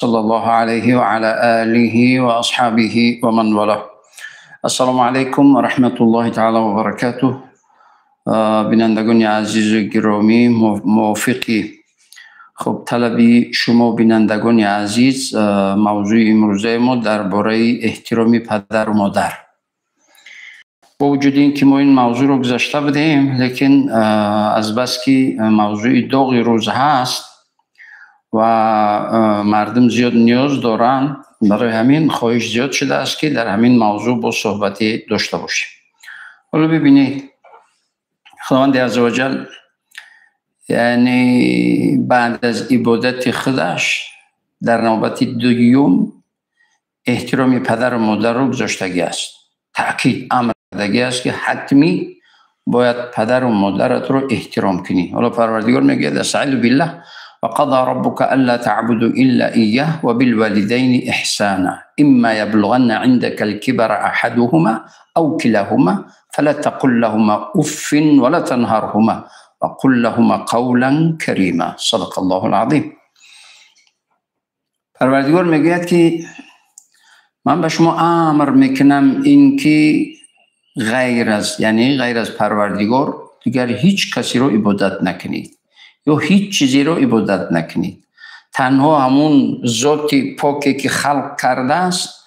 صلى الله عليه وعلى آله وأصحابه ومن والاه. السلام علیکم و رحمت الله تعالی و برکاته. بینندگان عزیز و گرامی، موافقی خب طلبی شما بینندگان عزیز، موضوع امروزه ما درباره احترام پدر و مادر. با وجود اینکه ما این موضوع رو گذشته بودیم، لیکن از بس که موضوع داغ روز هست و مردم زیاد نیاز دارن، برای همین خواهش زیاد شده است که در همین موضوع با صحبتی داشته باشیم. حالا ببینید، خداوند عزوجل یعنی بعد از عبادت خودش در نوبت دوم احترام پدر و مادر رو گذاشتگی است. تأکید امر کردگی است که حتمی باید پدر و مادرت رو احترام کنی. حالا پروردگار میگه استعیذ بالله وقضى ربك ألا تعبدوا إلا إياه وبالوالدين إحسانا إما يبلغن عندك الكبر أحدهما أو كلاهما فلا تقل لهما أف ولا تنهرهما وقل لهما قولا كريما. صدق الله العظیم. پروردگار میگوید که من به شما امر میکنم اینکه غیر از، یعنی غیر از پروردگار دیگر هیچ کسی رو عبادت نکنید یا هیچ چیزی رو عبادت نکنید. تنها همون ذات پاکی که خلق کرده است،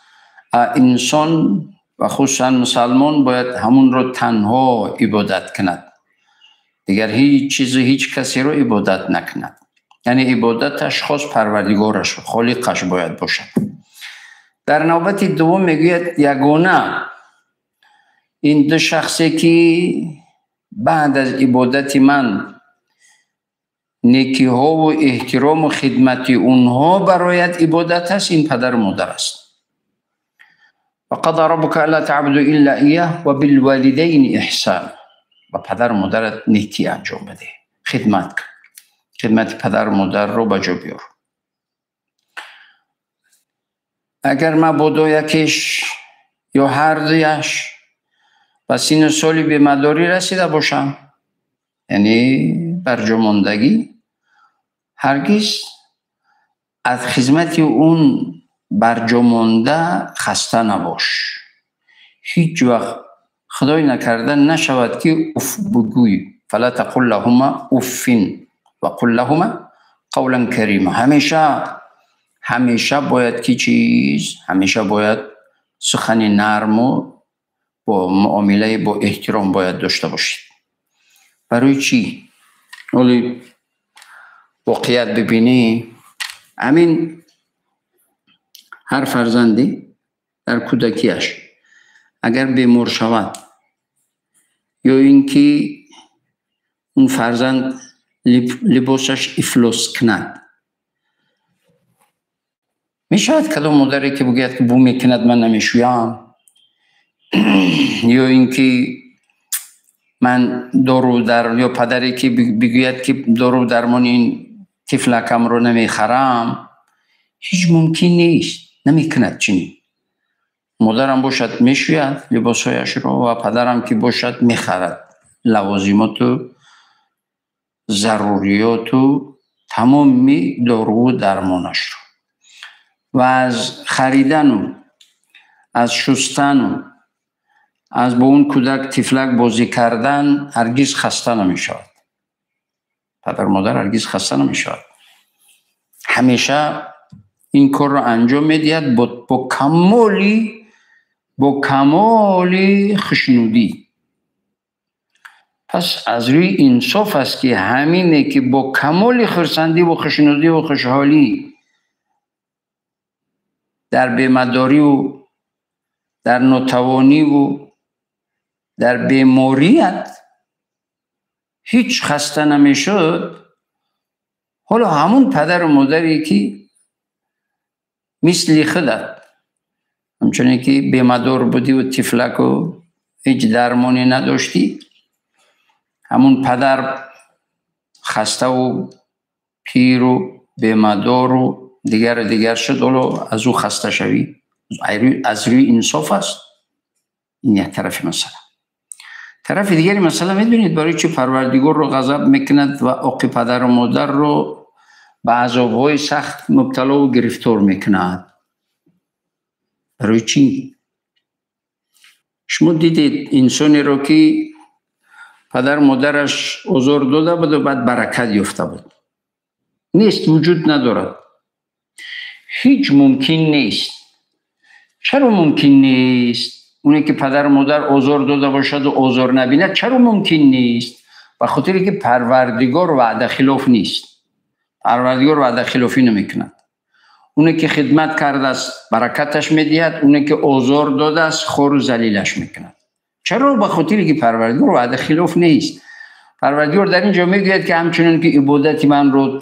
انسان و خصوصا مسلمان باید همون رو تنها عبادت کند، دیگر هیچ چیزی هیچ کسی رو عبادت نکند. یعنی عبادتش خاص پروردگارش خالقش باید باشد. در نوبت دوم میگوید یگانه این دو شخصی که بعد از عبادت من نیکی ها و احترام و خدمت اونها برایت عبادت است، این پدر و مادر است. و قضى ربک الا تعبدوا الا ایاه و بالوالدین احسان. و پدر و مادرت نیکی انجام بده، خدمت کن، خدمت پدر و مادر رو به جا بیار. اگر مبادا یکیش یا هر دویش به سن سالی بیماری رسیده باشم، یعنی برجاماندگی، هرگز از خدمت اون برجامانده خسته نباش. هیچ وقت خدای نکرده نشود که اف بگوی. فلا تقل لهما اف و قل لهما قولا کریما. همیشه باید که چیز، همیشه باید سخن نرم و با معامله با احترام باید داشته باشید. برای چی؟ ولی واقعیت ببینی، همین هر فرزندی در کودکیش اگر بیمار شود یا اینکه اون فرزند لباسش افلاس کند، میشود کدام مادری که بگوید که بو میکند من نمیشویم، یا اینکه من دارو در، یا پدری که بگوید که دارو درمان این طفلکم رو نمیخرم، هیچ ممکن نیست، نمیکند چنین. مادرم باشد میشوید لباسهایش رو و پدرم که باشد میخرد لوازمات و ضروریات و تمامی دارو درمانش رو. و از خریدن و از شستن و از با اون کودک طفلک بازی کردن هرگز خسته نمی شود. پدر مادر هرگز خسته نمی شود، همیشه این کار رو انجام میدهد با کمال خوشنودی. پس از روی انصاف است که همینه که با کمال خرسندی و خوشنودی و خوشحالی در بیماری و در ناتوانی و در بیماریت هیچ خسته نمیشد، حالا همون پدر و مادری که مثل خودت همچنین که بیمار بودی و طفلک و هیچ درمانی نداشتی، همون پدر خسته و پیر و بیمار و دیگر شد، حالا از او خسته شوی، از روی انصاف است. این یک طرف مسئله. طرف دیگری مسئله میدونید برای چه پروردگار رو غضب میکند و حق پدر و مادر رو به عذاب‌های سخت مبتلا و گرفتار میکند. برای چی؟ شما دیدید انسانی رو که پدر مادرش آزار داده بود و بعد برکت یافته بود. نیست، وجود ندارد. هیچ ممکن نیست. چرا ممکن نیست؟ اونی که پدر و مادر آزار داده باشد و آزار نبیند چرا ممکن نیست؟ به خاطر که پروردگار وعده خلاف نیست. پروردگار وعده خلافی نمیکند. اونی که خدمت کرده است برکتش میدهد، اونی که آزار داده است خور و ذلیلش میکند. چرا؟ به خاطر که پروردگار وعده خلاف نیست. پروردگار در اینجا میگوید که همچنین که عبادت من رو،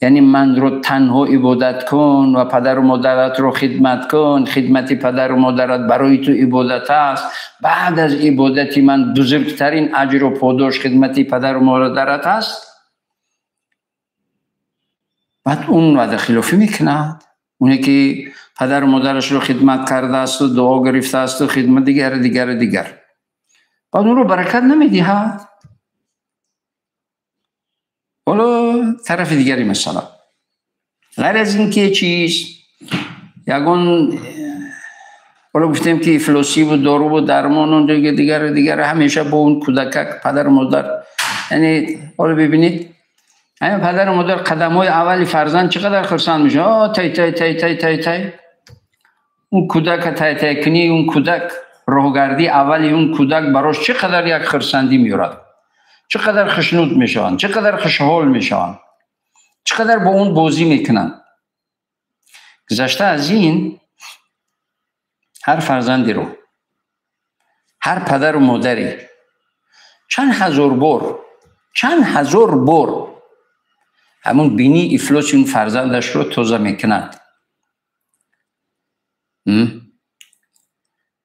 یعنی من رو تنها عبادت کن و پدر و مادرت رو خدمت کن، خدمت پدر و مادرت برای تو عبادت است. بعد از عبادت من بزرگترین اجر و پاداش خدمت پدر و مادرت است. بعد اون وعده خلافی میکند. اونی که پدر و مادرش رو خدمت کرده است و دعا گرفته است و خدمت دیگر دیگر دیگر، بعد اون رو برکت نمیدهد. حالا طرف دیگری مثلا غیر از این که چیز یگان، حالا گفتیم که افلاسی و دارو و درمان و دیگر دیگر دیگر همیشه با اون کودکک پدر و مادر، یعنی حالا ببینید همین پدر و مادر قدم های اولی فرزند چقدر خرسند میشه، آه تای تای تای تای تای تای، اون کودک تای تای کنی، اون کودک راهگردی اولی اون کودک براش چقدر یک خرسندی میورد، چقدر خشنود میشوند، چقدر خوشحال میشوند، چقدر با اون بازی میکنند. گذشته از این هر فرزندی رو، هر پدر و مادری چند هزار بار، چند هزار بار همون بینی افلاس اون فرزندش رو تازه میکند.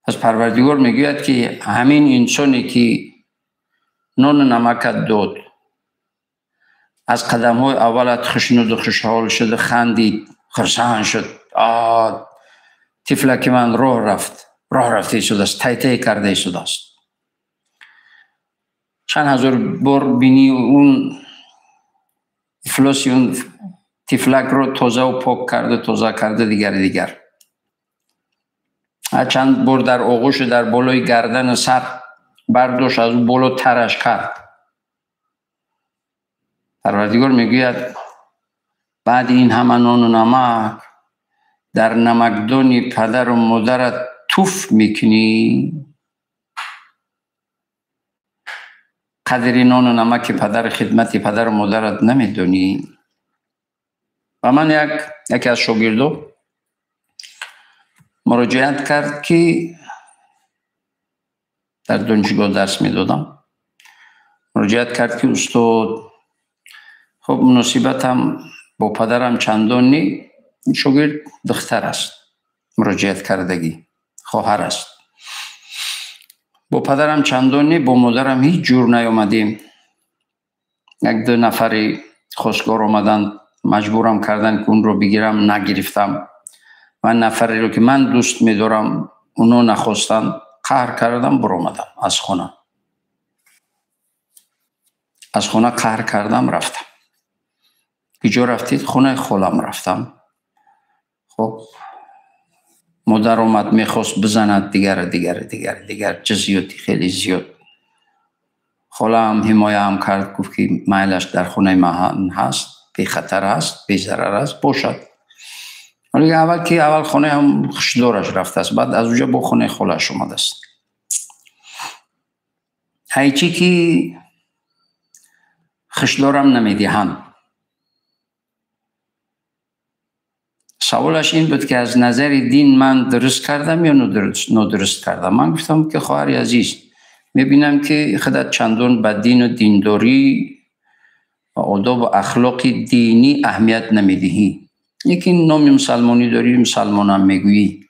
پس پروردگار میگوید که همین انسانی که نان و نمکت داد، از قدم های اولت خوشنود و خوشحال شد، خندید، خرسند شد، آه طفلک من راه رفت، راه رفته شده است، تای تای کرده شده است. چند هزار بار بینی اون افلاس اون طفلک رو تازه و پاک کرده، تازه کرده دیگر دیگر. چند بار در آغوش و در بالای گردن سر برداشت، از اون بالا ترش کرد. پروردگار میگوید بعد این همه نان و نمک در نمکدانی پدر و مادرت توف میکنی، قدر نان و نمک پدر، خدمت پدر و مادرت نمیدونی. و من یکی از شاگردو مراجعت کرد که در دانشگاه درس میدادم، مراجعت کرد که استاد خب مناسبتم با پدرم چندان نی، شاگرد دختر است، مراجعت کردگی خواهر است، با پدرم چندان نی، با مادرم هیچ جور نیامدیم، یک دو نفری خواستگار آمدن مجبورم کردن که اون رو بگیرم، نگرفتم. و نفری رو که من دوست میدارم اونو نخواستن، قهر کردم برآمدم از خانه، از خانه قهر کردم رفتم. کجا رفتید؟ خونه خالم رفتم. خب مادر آمد میخواست بزند دیگر دیگر دیگر دیگر، جزیاتی خیلی زیاد. خالم حمایه هم کرد، گفت که میلش در خونه من هست، بی خطر هست، بی ضرر است، باشد. ولی اول که اول خونه هم خوشدارش رفته است، بعد از اونجا با خونه خالش آمده است. هیچی که خوشدارم نمیدهم. سوالش این بود که از نظر دین من درست کردم یا نادرست کردم. من گفتم که خواهر عزیز، میبینم که خودت چندان به دین و دینداری و آداب و اخلاق دینی اهمیت نمیدهی، یکی نام مسلمانی داری، مسلمانم میگویی.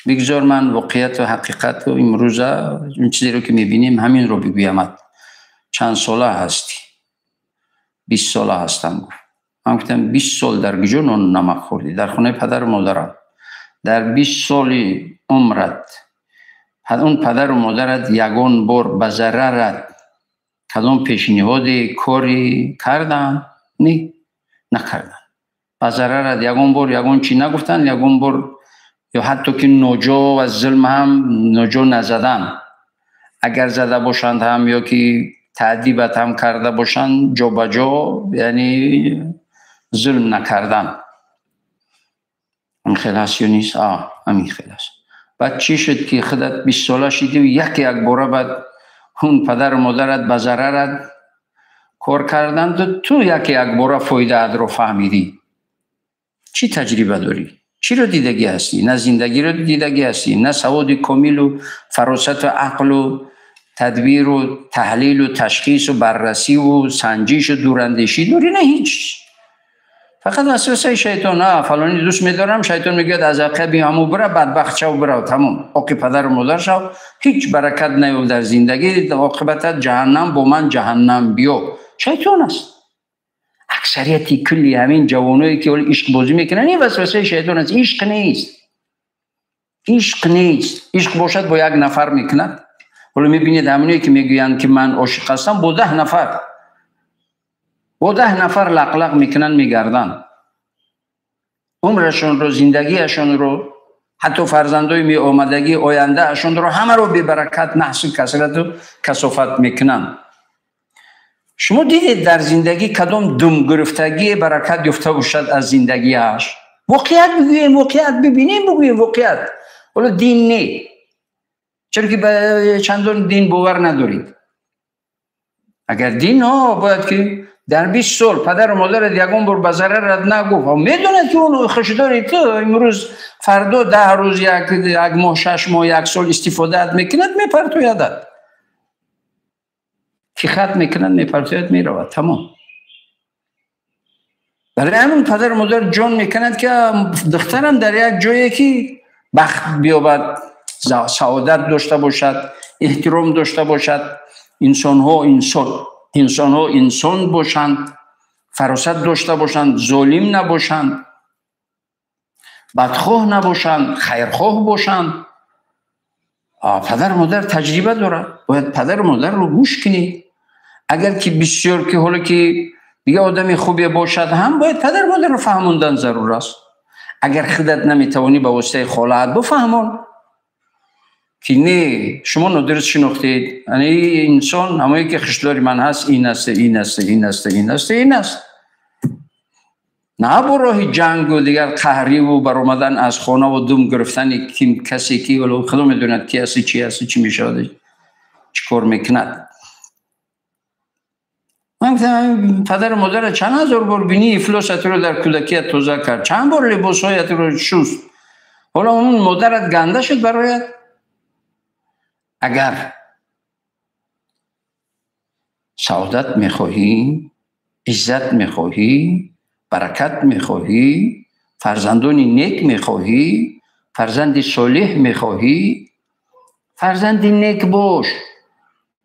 بگذار من واقعیت و حقیقت و امروزه این چیزی رو که میبینیم همین رو بگویمت. چند ساله هستی؟ 20 ساله هستم. گفت من گفتم 20 سال در کجا نان نمک خوردی؟ در خانه پدر و مادرم. در 20 سال عمرت اون پدر و مادرت یگان بار به ضررت کدام پیشنهاد کاری کردن؟ نه. накарданд. Ба зарарат ягон бор ягон чӣ нагуфтанд, ягон бор ё ҳатто ки ноҷо ва зулм ҳам ноҷо назаданд. Агар зада бошанд ҳам ё ки таъдибат ҳам карда бошанд, ҷо ба ҷо, яъне зулм накарданд. Ҳамин хел ҳаст ё нест? Ҳамин хел аст. Баъд чӣ шуд ки худат 20 сола шидӣ ва яке якбора баъд он падару модарат ба зарарат кор карданд, ту яке якбора фоидаатро фаҳмидӣ? Чӣ таҷриба дорӣ? Чиро дидагӣ ҳастӣ? На зиндагиро дидагӣ ҳастӣ, на саводи комилу фаросату ақлу тадбиру таҳлилу ташхису баррасиву санҷишу дурандешӣ дорӣ, на ҳеҷ. Фақат васвасаи шайтон. Фалонӣ дӯст медорам, шайтон мегӯяд аз ақаби ҳаму бира, бадбахт шав, бирав, тамом, оқи падару модар шав, ҳеҷ баракат наёб дар зиндагӣ, оқибатат ҷаҳаннам, бо ман ҷаҳаннам биё. Шайтон аст. Аксарияти кулли ҳамин ҷавоное ки ҳоло ишқбозӣ мекунанд, ин васвасаи шайтон аст. Ишқ нест, ишқ нест. Ишқ бошад, бо як нафар мекунад. Ҳоло мебинед ҳаминое ки мегӯянд ки ман ошиқ ҳастам, бо 10 нафар, бо 10 нафар лақлақ мекунанд, мегарданд. Умрашонро, зиндагиашонро, ҳатто фарзандои меомадагӣ, ояндаашонро ҳамаро бебаракат, наҳсу касрату касофат мекунанд. Шумо дидед дар зиндагӣ кадом думгирифтагие баракат ёфта бошад аз зиндагиаш? Воқеият бигӯем, воқеият бибинем, бигӯем воқеият. Ҳоло дин не, чаро ки ба чандон дин бовар надоред. Агар дин, бояд ки дар 20 сол падару модарат ягон бор ба зарарат нагуфт, медонад ки он хушдори ту имрӯз, фардо, 10 рӯз, як моҳ, 6 моҳ, як сол истифодаат мекунад, мепартоядат, тихат мекунад, мепартояд, меравад, тамом. Барои ҳамин падару модар ҷон мекунад ки духтарам дар як ҷое ки бахт биёбад, саодат дошта бошад, эҳтиром дошта бошад, инсонҳо инсон бошанд, фаросат дошта бошанд, золим набошанд, бадхоҳ набошанд, хайрхоҳ бошанд. Падару модар таҷриба дорад, бояд падару модарро гӯш кунӣ. Агар ки бисёр ки ҳоло ки дига одами хубе бошад ҳам, бояд падару модарро фаҳмондан зарур аст. Агар худат наметавонӣ, ба воситаи холаат бифаҳмон ки не, шумо нодуруст шинохтед, инсон ҳамое ки хушдори ман ҳаст ин аст, ин аст, ин аст, ин аст, ин аст. На бо роҳи ҷангу дигар қаҳриву баромадан аз хонаву дум гирифтани ким касе ки худо медонад ки аст, чи аст, чӣ мешавад, чӣ кор мекунад. Ман гуфтам, падару модарат чанд ҳазор бор бинии ифлосатро дар кӯдакият тоза кард, чанд бор либосҳоятро шуст, ҳоло он модарат ганда шуд бароят? Агар саодат мехоҳӣ, иззат мехоҳӣ, баракат мехоҳӣ, фарзандони нек мехоҳӣ, фарзанди солеҳ мехоҳӣ, фарзанди нек бош.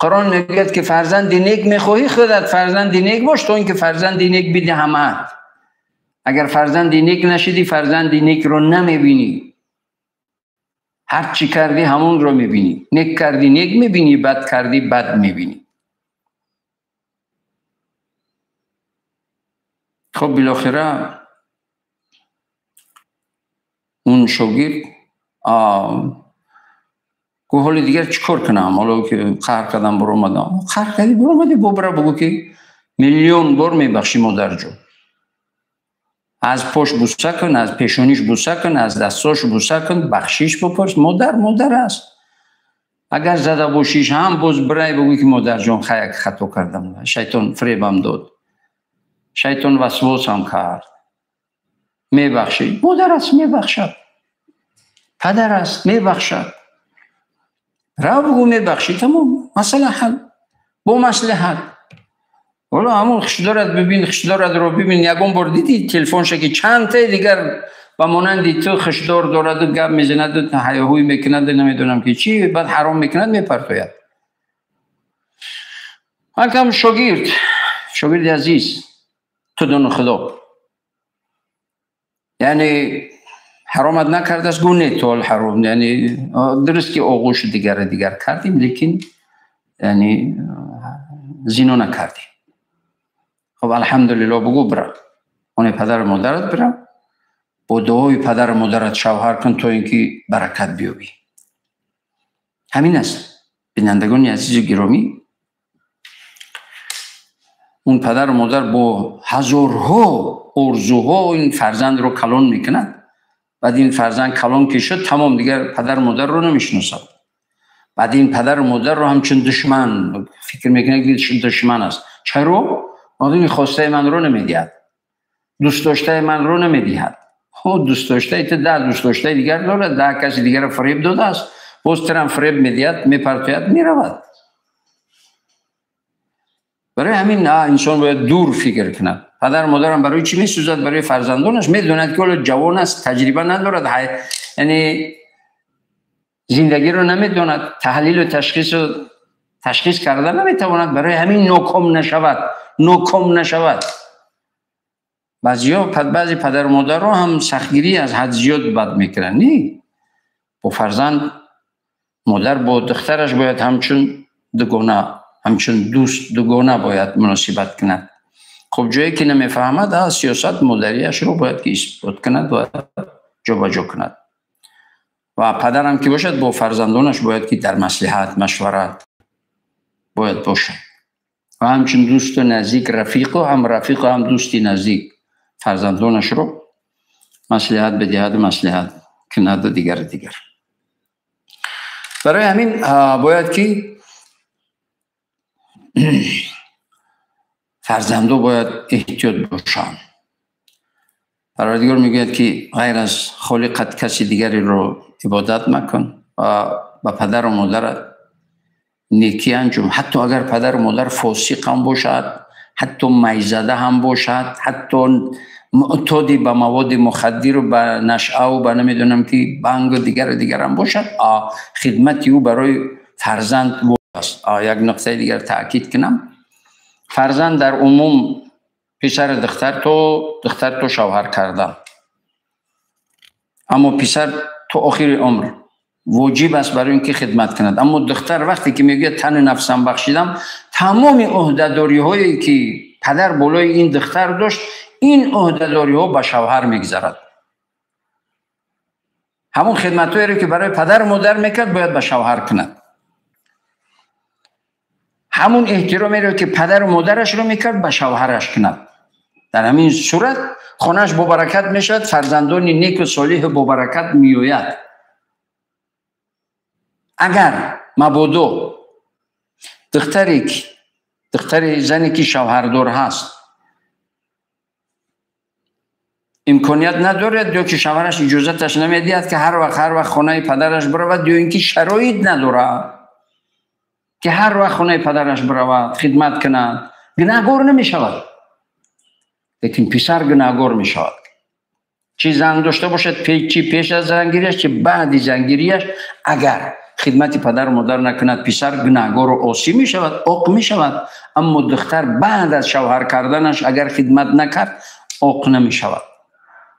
Қуръон мегӯяд ки фарзанди нек мехоҳӣ, худат фарзанди нек бош, то ин ки фарзанди нек бидиҳамат. Агар фарзанди нек нашидӣ, фарзанди некро намебинӣ. Ҳар чӣ кардӣ, ҳамонро мебинӣ. Нек кардӣ, нек мебинӣ, бад кардӣ, бад мебинӣ. Хоб, билохира он шогирд гуфт, ҳоли дигар чӣ кор кунам? Ҳоло ки қаҳр кардам, баромадам. Қаҳр кардӣ, баромадӣ, бо бира бугӯ ки миллион бор мебахшӣ, модарҷон. Аз пош буса кун, аз пешониш буса кун, аз дастош буса кун, бахшиш бипурс. Модар модар аст. Агар зада бошиш ҳам, боз бирай бугӯ ки модарҷон, хай, хато кардам, шайтон фиребам дод, шайтон васвосам кард, мебахшӣ. Модар аст, мебахшад. Падар аст, мебахшад. Рав бугӯ мебахшӣ, тамом, масъала ҳал, бо маслиҳат. Ҳоло ҳамон хушдорат бибин, хушдоратро бибин. Ягон бор дидӣ телефонша ки чандтаи дигар ба монанди ту хушдор дораду гап мезанаду ҳаёҳӯй мекунаду намедонам ки чӣ, баъд ҳаром мекунад, мепартояд. Ҳакам шогирд, шогирди азиз, ту дону худо, яъне ҳаромат накардааст, гӯ не, то ҳол ҳаром, яъне дуруст ки оғӯшу дигара дигар кардем, лекин яъне зино накардем. Хоб, алҳамдулилло бугӯ, бира. Хонаи падару модарат бирав, бо дуои падару модарат шавҳар кун, то ин ки баракат биёбӣ. Ҳамин аст, бинандагони азизу гиромӣ. Он падару модар бо ҳазорҳо орзуҳо ин фарзандро калон мекунад. Баъд ин фарзанд калон ки шуд, тамом, дигар падару модарро намешиносад. Баъд ин падару модарро ҳамчун душман фикр мекунад, ки душман аст. Чаро? Одами хостаи манро намедиҳад, дӯстдоштаи манро намедиҳад. Дӯстдоштаи ту 10 дӯстдоштаи дигар дорад, 10 каси дигарро фиреб додааст, боз турам фиреб медиҳад, мепартояд, меравад. Барои ҳамин инсон бояд дур фикр кунад. Падару модарам барои чӣ месӯзад? Барои фарзандонаш. Медонад, ки ҳоло ҷавон аст, таҷриба надорад, яъне зиндагиро намедонад, таҳлилу ташхис карда наметавонад. Барои ҳамин ноком нашавад, ноком нашавад. Баъзе падару модарро ҳам сахтгирӣ аз ҳад зиёд бад мекунанд. Не, бо фарзанд, модар бо духтараш бояд ҳамчун дугона, ҳамчун дӯст дугона бояд муносибат кунад. Хуб, ҷое ки намефаҳмад, сиёсат модариашро бояд ки исбот кунад ва ҷобаҷо кунад. Ва падарам ки бошад, бо фарзандонаш бояд ки дар маслиҳат, машварат бояд бошад. Ва ҳамчун дӯсту наздик, рафиқу ҳам рафиқу ҳам дӯсти наздик фарзандонашро маслиҳат бидиҳаду маслиҳат кунаду дигару дигар. Барои ҳамин бояд ки фарзандо бояд эҳтиёт бошанд. Парвардигор мегӯяд, ки ғайр аз холиқат каси дигареро ибодат макун ва ба падару модарат некӣ анҷом. Ҳатто агар падару модар фосиқ ҳам бошад, ҳатто майзада ҳам бошад, ҳатто муътоди ба маводи мухаддиру ба нашъаву ба намедонам ки бангу дигару дигар ҳам бошад, хидмати ӯ барои фарзанд аст. Як нуқтаи дигар таъкид кунам. Фарзанд дар умум писару духтар, то духтар то шавҳар кардан, аммо писар то охири умр воҷиб аст барои ин ки хидмат кунад. Аммо духтар вақте ки мегӯяд тану нафсам бахшидам, тамоми ӯҳдадориҳое ки падар болои ин духтар дошт, ин ӯҳдадориҳо ба шавҳар мегузарад. Ҳамон хидматҳоеро ки барои падару модар мекард, бояд ба шавҳар кунад. Ҳамон эҳтиромеро ки падару модарашро мекард, ба шавҳараш кунад. Дар ҳамин сурат хонааш бобаракат мешавад, фарзандони неку солиҳу бобаракат меояд. Агар мабодо духтари зане ки шавҳардор ҳаст, имконият надорад ё ки шавҳараш иҷозаташ намедиҳад, ки ҳар вақт хонаи падараш биравад, ё ин ки шароит надорад ки ҳар вақт хонаи падараш биравад, хидмат кунад, гунаҳгор намешавад. Лекин писар гунаҳгор мешавад. Чи зан дошта бошад, чи пеш аз зангириаш, чи баъди зангириаш, агар хидмати падару модар накунад, писар гунаҳгору осӣ мешавад, оқ мешавад. Аммо духтар баъд аз шавҳар карданаш агар хидмат накард, оқ намешавад.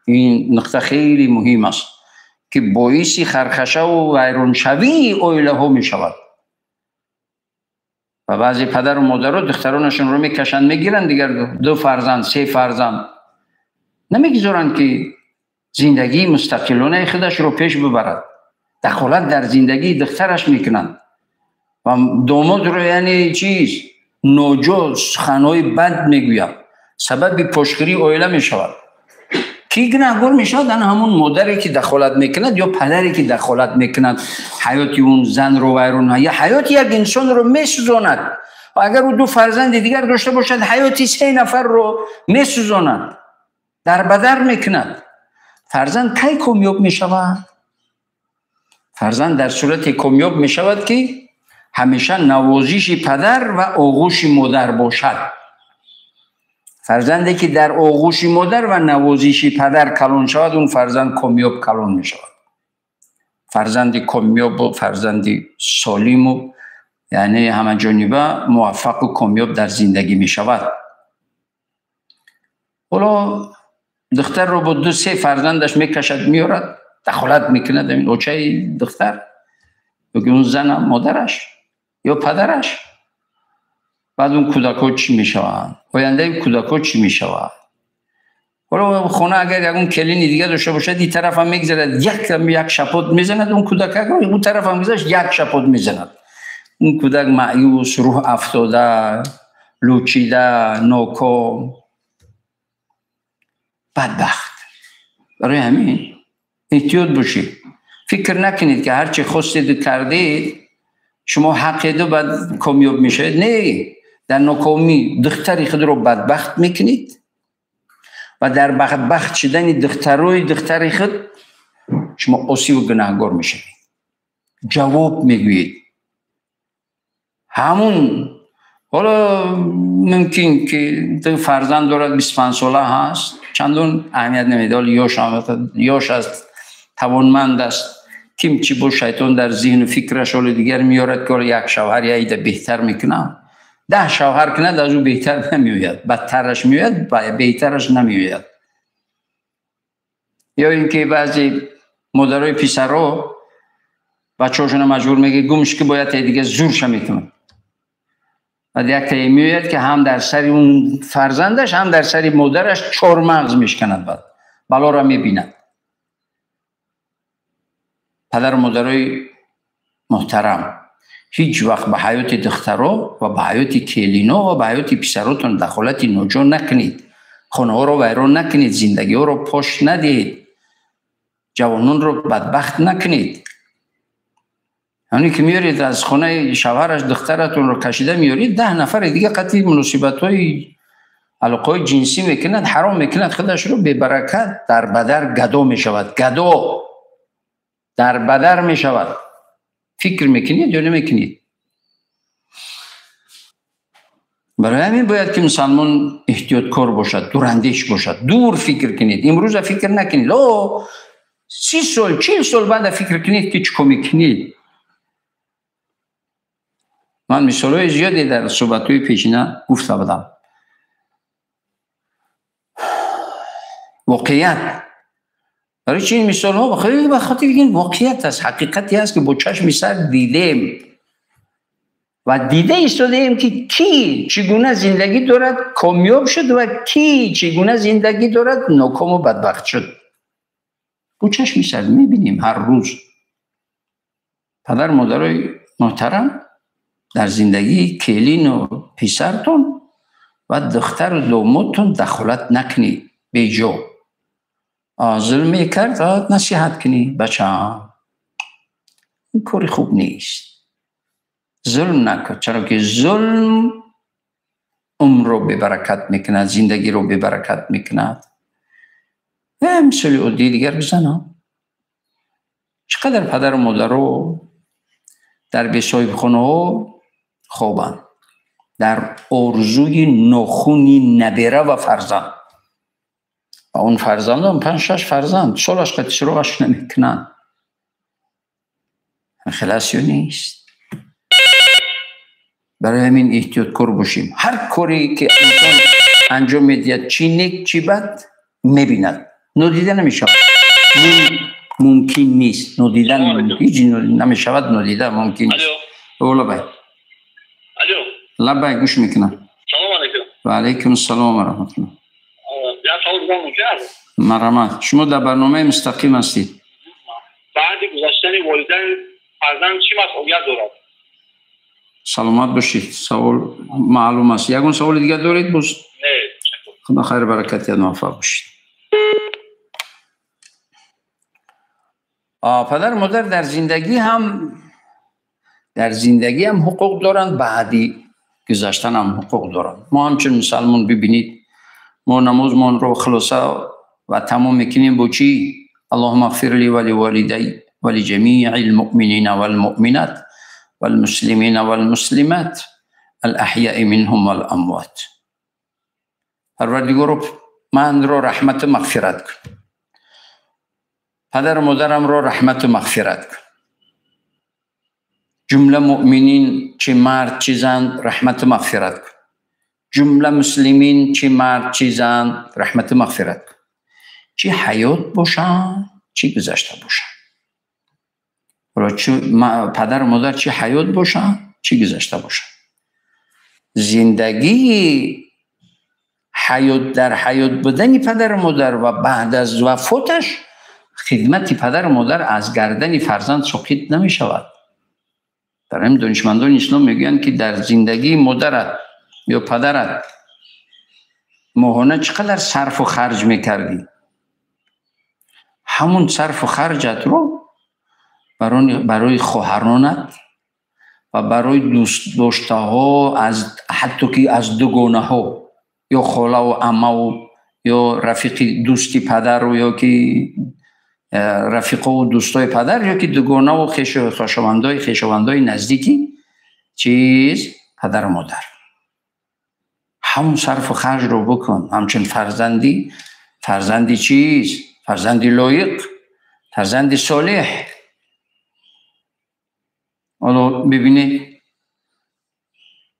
Ин нуқта хеле муҳим аст, ки боиси хархашаву вайроншавии оилаҳо мешавад. Ва баъзе падару модаро духтаронашонро мекашанд, мегиранд, дигар 2 фарзанд, 3 фарзанд намегузоранд, ки зиндагии мустақилонаи худашро пеш бибарад. Дахолат дар зиндагии духтараш мекунанд ва домодро, яъне чиз ноҷо суханҳои бад мегӯяд, сабаби пошхӯрии оила мешавад. Ки гунаҳгор мешавад? Ана ҳамон модаре ки дахолат мекунад ё падаре ки дахолат мекунад, ҳаёти он занро вайрон, ё ҳаёти як инсонро месӯзонад. Ва агар ӯ 2 фарзанди дигар дошта бошад, ҳаёти 3 нафарро месӯзонад, дарбадар мекунад. Фарзанд кай комёб мешавад? Фарзанд дар сурате комёб мешавад, ки ҳамеша навозиши падар ва оғӯши модар бошад. Фарзанде ки дар оғӯши модар ва навозиши падар калон шавад, он фарзанд комёб калон мешавад. Фарзанди комёбу фарзанди солиму, яъне ҳамаҷониба муваффақу комёб дар зиндагӣ мешавад. Ҳоло духтарро бо 2-3 фарзандаш мекашад, меорад, дахолат мекунад ҳамин очаи духтар ё ки он зана модараш ё падараш. Баъд он кӯдакҳо чӣ мешаванд? Ояндаи кӯдакҳо чӣ мешавад? ҳоло хона агар ягон келини дига дошта бошад, ин тараф ҳам мегзарад, як шапот мезанад он кӯдакакро, он тараф ҳам гузашт, як шапот мезанад. Он кӯдак маъюс, рӯҳ афтода, лучида, ноком, бадбахт. Барои ҳамин эҳтиёт бошед. Фикр накунед, ки ҳарчи хостеду кардед, шумо ҳақеду баъд комёб мешавед. Не, дар нокомӣ духтари худро бадбахт мекунед ва дар бадбахт шудани духтарои духтари худ шумо осиву гунаҳгор мешавед. Ҷавоб мегӯед. Ҳамун ҳоло мумкин ки фарзанд дорад, 25 сола ҳаст, чандон аҳамият намедиҳад. Ҳоло ёш аст, тавонманд аст. Ким чӣ бо шайтон дар зиҳну фикраш ҳоло дигар меорад, ки ҳоло як шавҳар яида беҳтар мекунам. 10 шавҳар кунад, аз ӯ беҳтар намеояд, бадтараш меояд, беҳтараш намеояд. Ё ин ки баъзе модарои писаро бачаҳошонро маҷбур мекунад, гумш ки бояд дига зурша мекунад. Баъд яктае меояд, ки ҳам дар сари он фарзандаш, ҳам дар сари модараш чормағз мешканад, баъд балоро мебинад. Падару модарои муҳтарам, ҳеҷ вақт ба ҳаёти духтаро ва ба ҳаёти келино ва ба ҳаёти писаротон дахолати ноҷо накунед. Хонаҳоро вайрон накунед, зиндагиҳоро пош надиҳед, ҷавононро бадбахт накунед. Ҳамоне ки меоред аз хонаи шавҳараш духтаратонро кашида меоред, 10 нафари дига қатъи муносибатҳои алоқаҳои ҷинсӣ мекунад, ҳаром мекунад худашро, бебаракат дар бадар гадо мешавад. Гадо дар бадар мешавад. Фикр мекунед ё намекунед? Барои ҳамин бояд ки мусалмон эҳтиёткор бошад, дурандеш бошад, дур фикр кунед. Имрӯза фикр накунед. 30 сол, 40 сол баъда фикр кунед, ки чӣ кор мекунед. Ман мисолҳои зиёде дар суҳбатҳои пешина гуфта будам. Воқеият. Барои чи ин мисолҳо? Ба хотири ин воқеият аст, ҳақиқате аст, ки бо чашми сар дидем ва дида истодаем, ки кӣ чӣ гуна зиндагӣ дорад, комёб шуд, ва кӣ чӣ гуна зиндагӣ дорад, нокому бадбахт шуд. Бо чашми сар мебинем ҳар рӯз. Падару модарои муҳтарам, дар зиндагии келину писартон ва духтару домодтон дахолат накунед беҷо. Зулм мекард, насиҳат кунӣ, бачаам, ин кори хуб нест, зулм накун, чаро ки зулм умрро бебаракат мекунад, зиндагиро бебаракат мекунад. Мисоли оддии дигар бизанам. Чӣ қадар падару модаро дар бесоҳибхонаҳо хобанд, дар орзуи нохуни набера ва фарзанд. Ва он фарзандон 5-6 фарзанд солаш қати суроғаш намекунанд. Хилас ё нест? Барои ҳамин эҳтиёткор бошем. Ҳар коре ки инсон анҷом медиҳад, чӣ нек, чӣ бад, мебинад. Нодида намешавад. Мумкин нест. Нодида ҳеҷ намешавад, нодида мумкин нест. Лабай. Лабай, гӯш мекунам. Салом алейкум. Ва алейкум ассалом ва раҳматуллоҳ. Як савол дорам, мумкин аст? Марҳамат. Шумо дар барномаи мустақим ҳастед. Баъди гузаштани волидайн фарзанд чӣ масъулият дорад? Саломат бошед. Савол маълум аст. Ягон саволи дигар доред боз? Не. Худо хайр баракат диҳад, муваффақ бошед. Падару модар дар зиндагӣ ҳам ҳуқуқ доранд, баъди гузаштан ҳам ҳуқуқ доранд. Мо ҳамчун мусалмон бибинед, мо намозмонро хулоса ва тамом мекунем бо чӣ? Аллоҳумма ғфир ли ва ливолидай ва лиҷамиил муъминина вал муъминат вал муслимина вал муслимат ал аҳяи минҳум вал амвот. Парвардигоро, манро раҳмату мағфират кун, падару модарамро раҳмату мағфират кун, ҷумла муъминин чӣ мард чӣ зан раҳмату мағфират кун, ҷумла муслимин чӣ мард чӣ зан раҳмату мағфират кун, чӣ ҳаёт бошанд чӣ гузашта бошанд. Ҳоло чӣ падару модар чӣ ҳаёт бошанд чӣ гузашта бошанд, зиндагии ҳаёт дар ҳаёт будани падару модар ва баъд аз вафоташ хидмати падару модар аз гардани фарзанд соқит намешавад. Барои ҳамин донишмандони ислом мегӯянд, ки дар зиндагии модарат ё падарат моҳона чӣ қадар сарфу харҷ мекардӣ, ҳамун сарфу харҷатро барои хоҳаронат ва барои дӯстдоштаҳо, аз ҳатто ки аз дугонаҳо ё холаву аммаву ё рафиқи дӯсти падару ё ки рафиқову дӯстои падар ё ки дугонаву хешовандои наздики чиз падару модар, ҳамун сарфу харҷро букун. Ҳамчун фарзанди чиз, фарзанди лоиқ, фарзанди солеҳ. Ҳоло бибинед,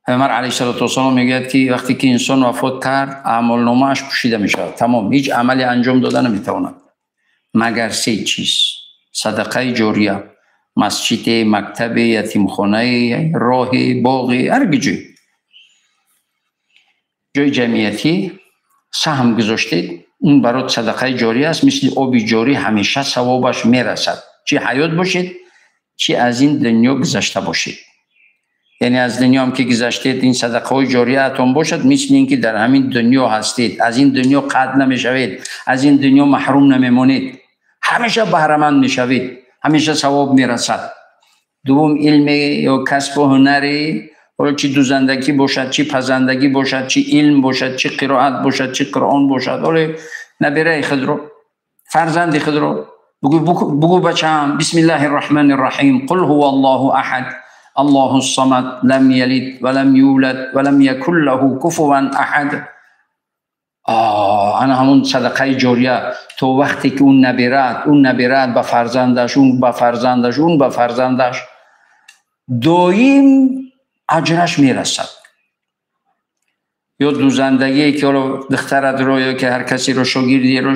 Паёмбар алайҳиссалоту вассалом мегӯяд, ки вақте ки инсон вафот кард, аъмолномааш пӯшида мешавад, тамом, ҳеҷ амале анҷом дода наметавонад магар се чиз: садақаи ҷория, масҷиде, мактабе, ятимхонае, роҳе, боғе, ҳар ҷой ҷои ҷамъиятӣ саҳм гузоштед, он барот садақаи ҷория аст. Мисли оби ҷорӣ ҳамеша савобаш мерасад, чӣ ҳаёт бошед, чӣ аз ин дунё гузашта бошед. Яъне аз дунё ҳам ки гузаштед, ин садақаҳои ҷориятон бошад, мисли ин ки дар ҳамин дунё ҳастед, аз ин дунё қатъ намешавед, аз ин дунё маҳрум намемонед, ҳамеша баҳраманд мешавед, ҳамеша савоб мерасад. Дуввум, илме ё касбу ҳунаре, ҳоло чӣ дузандагӣ бошад, чӣ пазандагӣ бошад, чӣ илм бошад, чӣ қироат бошад, чӣ қуръон бошад. Ҳоло набираи худро, фарзанди худро бугӯ: бачаам, бисмиллаҳи рраҳмани рраҳим, қул ҳува аллоҳу аҳад, аллоҳу ссамад, лам ялид ва лам юлад ва лам якун лаҳу куфуван аҳад. Ана ҳамун садақаи ҷория то вақте ки он набирад, он набирад ба фарзандаш, он ба фарзандаш, он ба фарзандаш, доим аҷраш мерасад. Ё дузандагие ки ҳоло духтаратро ё ки ҳар касеро шогирдеро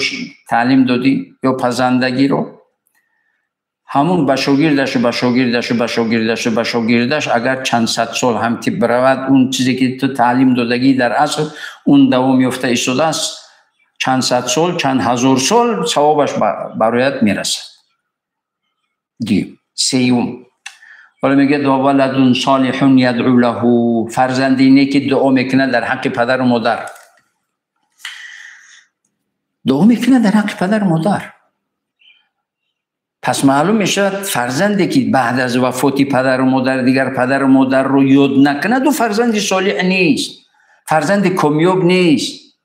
таълим додӣ, ё пазандагиро, ҳамун ба шогирдашу ба шогирдашу ба шогирдашу ба шогирдаш агар чанд сад сол ҳам ки биравад, он чизе ки ту таълим додагӣ дар асл он давом ёфта истодааст, чанд сад сол, чанд ҳазор сол савобаш бароят мерасад. Дуюм. Сеюм, ҳоло мегӯяд: ва валадун солиҳун ядъу лаҳу, фарзанди неки дуо мекунад дар ҳаққи падару модар, дуо мекунад дар ҳаққи падару модар. Пас маълум мешавад, фарзанде ки баъд аз вафоти падару модар дигар падару модарро ёд накунад, ӯ фарзанди солиҳ нест, фарзанди комёб нест,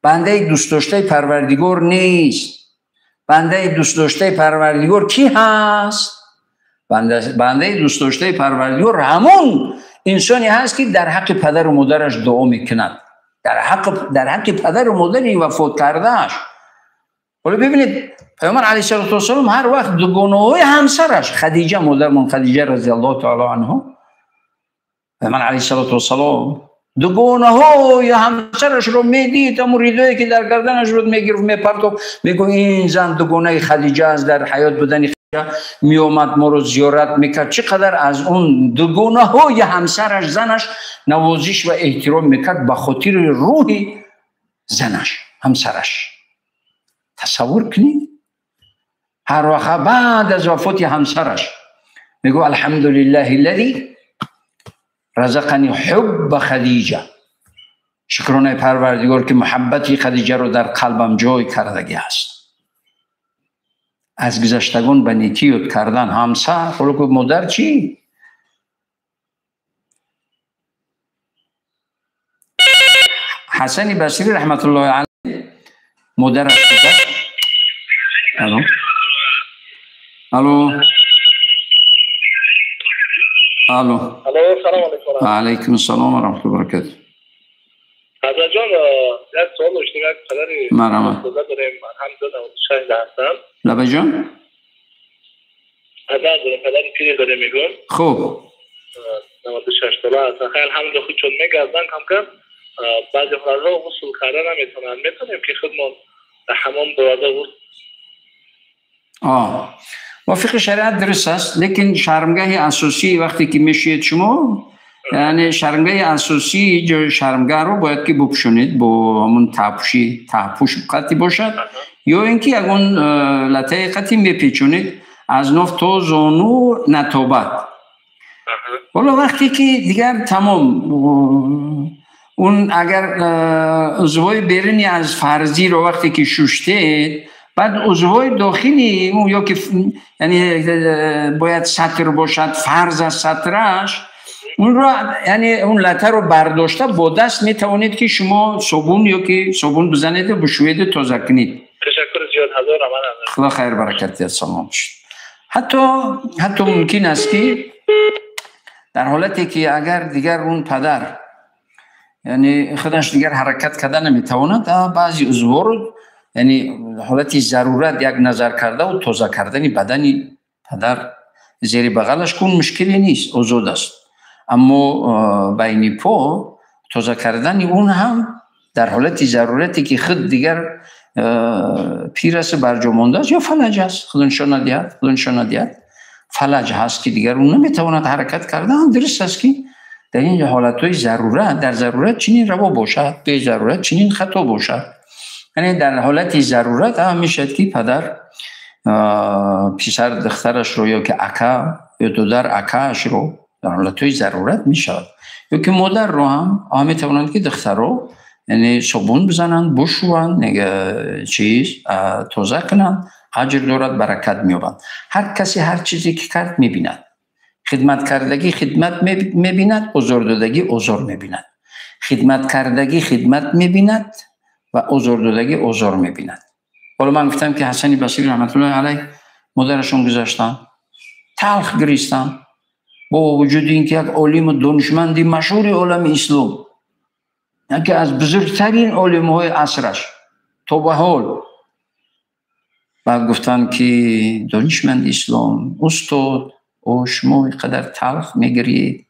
бандаи дӯстдоштаи Парвардигор нест. Бандаи дӯстдоштаи Парвардигор кӣ ҳаст? Бандаи дӯстдоштаи Парвардигор ҳамон инсоне ҳаст, ки дар ҳаққи падару модараш дуо мекунад, дар ҳаққи падару модари вафот кардааш. Ҳоло бибинед, Паёмбар алайҳиссалоту вассалом ҳар вақт дугонаҳои ҳамсараш Хадиҷа, модармон Хадиҷа разияллоҳу таала анҳу, Паёмбар алайҳиссалоту вассалом дугонаҳои ҳамсарашро медид, ҳамун ридое ки дар гарданаш буд мегирифт, мепартофт, мегӯ: ин зан дугонаи Хадиҷа аст, дар ҳаёт будани Хадиҷа меомад, моро зиёрат мекард. Чӣ қадар аз он дугонаҳои ҳамсараш, занаш навозиш ва эҳтиром мекард ба хотири рӯҳи занаш, ҳамсараш. Тасаввур кунед, ҳар вақт баъд аз вафоти ҳамсараш мегӯ: алҳамдулиллаҳи аллази разақани ҳубба Хадиҷа, шукронаи Парвардигор, ки муҳаббати Хадиҷаро дар қалбам ҷой кардагӣ аст. Аз гузаштагон ба некӣ ёд кардан ҳамсар, ҳоло ки модар чӣ? Ҳасани Басрӣ раҳматуллоҳи алайҳ модараш гузашт. Алло, алло, алло. Алло, салом алейкум. Ва алайкум ассалом ва раҳматуллоҳи ва баракатуҳ. Ҳазрат ҷон, як савол доштем, як падари Марҳамат. дорем, ҳамза 96 ҳастам. Лабай ҷон? Падар дорем, падари пире дорем, мегӯям. Хуб. 96 сола ҳастан. Хеле алҳамдулиллоҳ худшон мегарданд, кам-кам баъзе ҳолатҳо ғусл карда наметавонанд. Метавонем ки худмон дар ҳамон боварда ғусл Мувофиқи шариат дуруст аст, лекин шармгаҳи асосӣ вақте ки мешӯед шумо Яъне шармгаҳи асосии ҷои шармгаҳро бояд ки бупӯшонед бо ҳамун таҳпӯши, таҳпӯш қатӣ бошад, ё ин ки ягон латаи қатӣ мепечонед, аз ноф то зону натобад. Ҳоло вақте ки дигар тамом, он агар узвҳои берунӣ аз фарзиро вақте ки шуштед, баъд узвҳои дохилӣ ё ки яъне бояд сатр бошад, фарз аст сатраш, онро яъне он латаро бардошта бо даст метавонед ки шумо собун ё ки собун бизанеду бишӯеду тоза кунед. Ташаккур зиёд, ҳазор раҳмат. Худо хайр баракат диҳад, салом бошед. Ҳатто мумкин аст ки дар ҳолате ки агар дигар он падар яъне худаш дигар ҳаракат карда наметавонад, баъзе узвҳоро яъне ҳолати зарурат як назар кардаву тоза кардани бадани падар зери бағалаш кун мушкиле нест, озод аст. Аммо байни по тоза кардани он ҳам дар ҳолати зарурате ки худ дигар пир аст, барҷо мондааст ё фалаҷ аст, худо нишон надиҳад, худо нишон надиҳад, фалаҷ ҳаст ки дигар ӯ наметавонад ҳаракат карда, ҳам дуруст аст ки дар ин ҳолатҳои зарурат, дар зарурат чунин раво бошад, бе зарурат чунин хато бошад. Яъне дар ҳолати зарурат ҳам мешавад ки падар писар духтарашро ё ки ака ё додар акаашро дар ҳолатҳои зарурат мешавад, ё ки модарро ҳам метавонанд ки духтарро яъне собун бизананд, бушӯванд, чиз тоза кунанд, аҷр дорад, баракат меёбанд. Ҳар касе ҳар чизе ки кард мебинад. Хидматкардагӣ хидмат мебинад, озордодагӣ озор мебинад. Хидматкардагӣ хидмат мебинад ва озордодагӣ озор мебинад. Ҳоло ман гуфтам ки Ҳасани Басрӣ раҳматуллоҳи алайҳ модарашон гузаштанд, талх гиристанд, бо вуҷуди ин ки як олиму донишманди машҳури олами ислом, яке аз бузургтарин олимҳои асраш то ба ҳол. Баъд гуфтанд ки донишманди ислом, устод, о шумо ин қадар талх мегиред?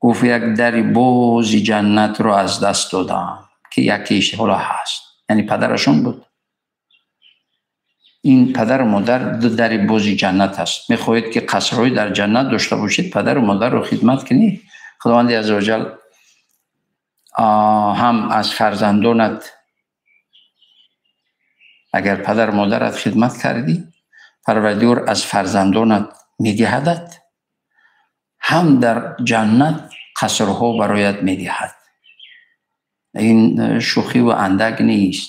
Гуфт як дари бози ҷаннатро аз даст додам ки якеш ҳоло ҳаст, яъне падарашон буд. Ин падару модар ду дари бози ҷаннат аст. Мехоҳед ки қасрҳои дар ҷаннат дошта бошед, падару модарро хидмат кунед. Худованди азза ва ҷал ҳам аз фарзандонат, агар падару модарат хидмат кардӣ, Парвардигор аз фарзандонат медиҳадат, ҳам дар ҷаннат қасрҳо бароят медиҳад. Ин шӯхиву андак нест,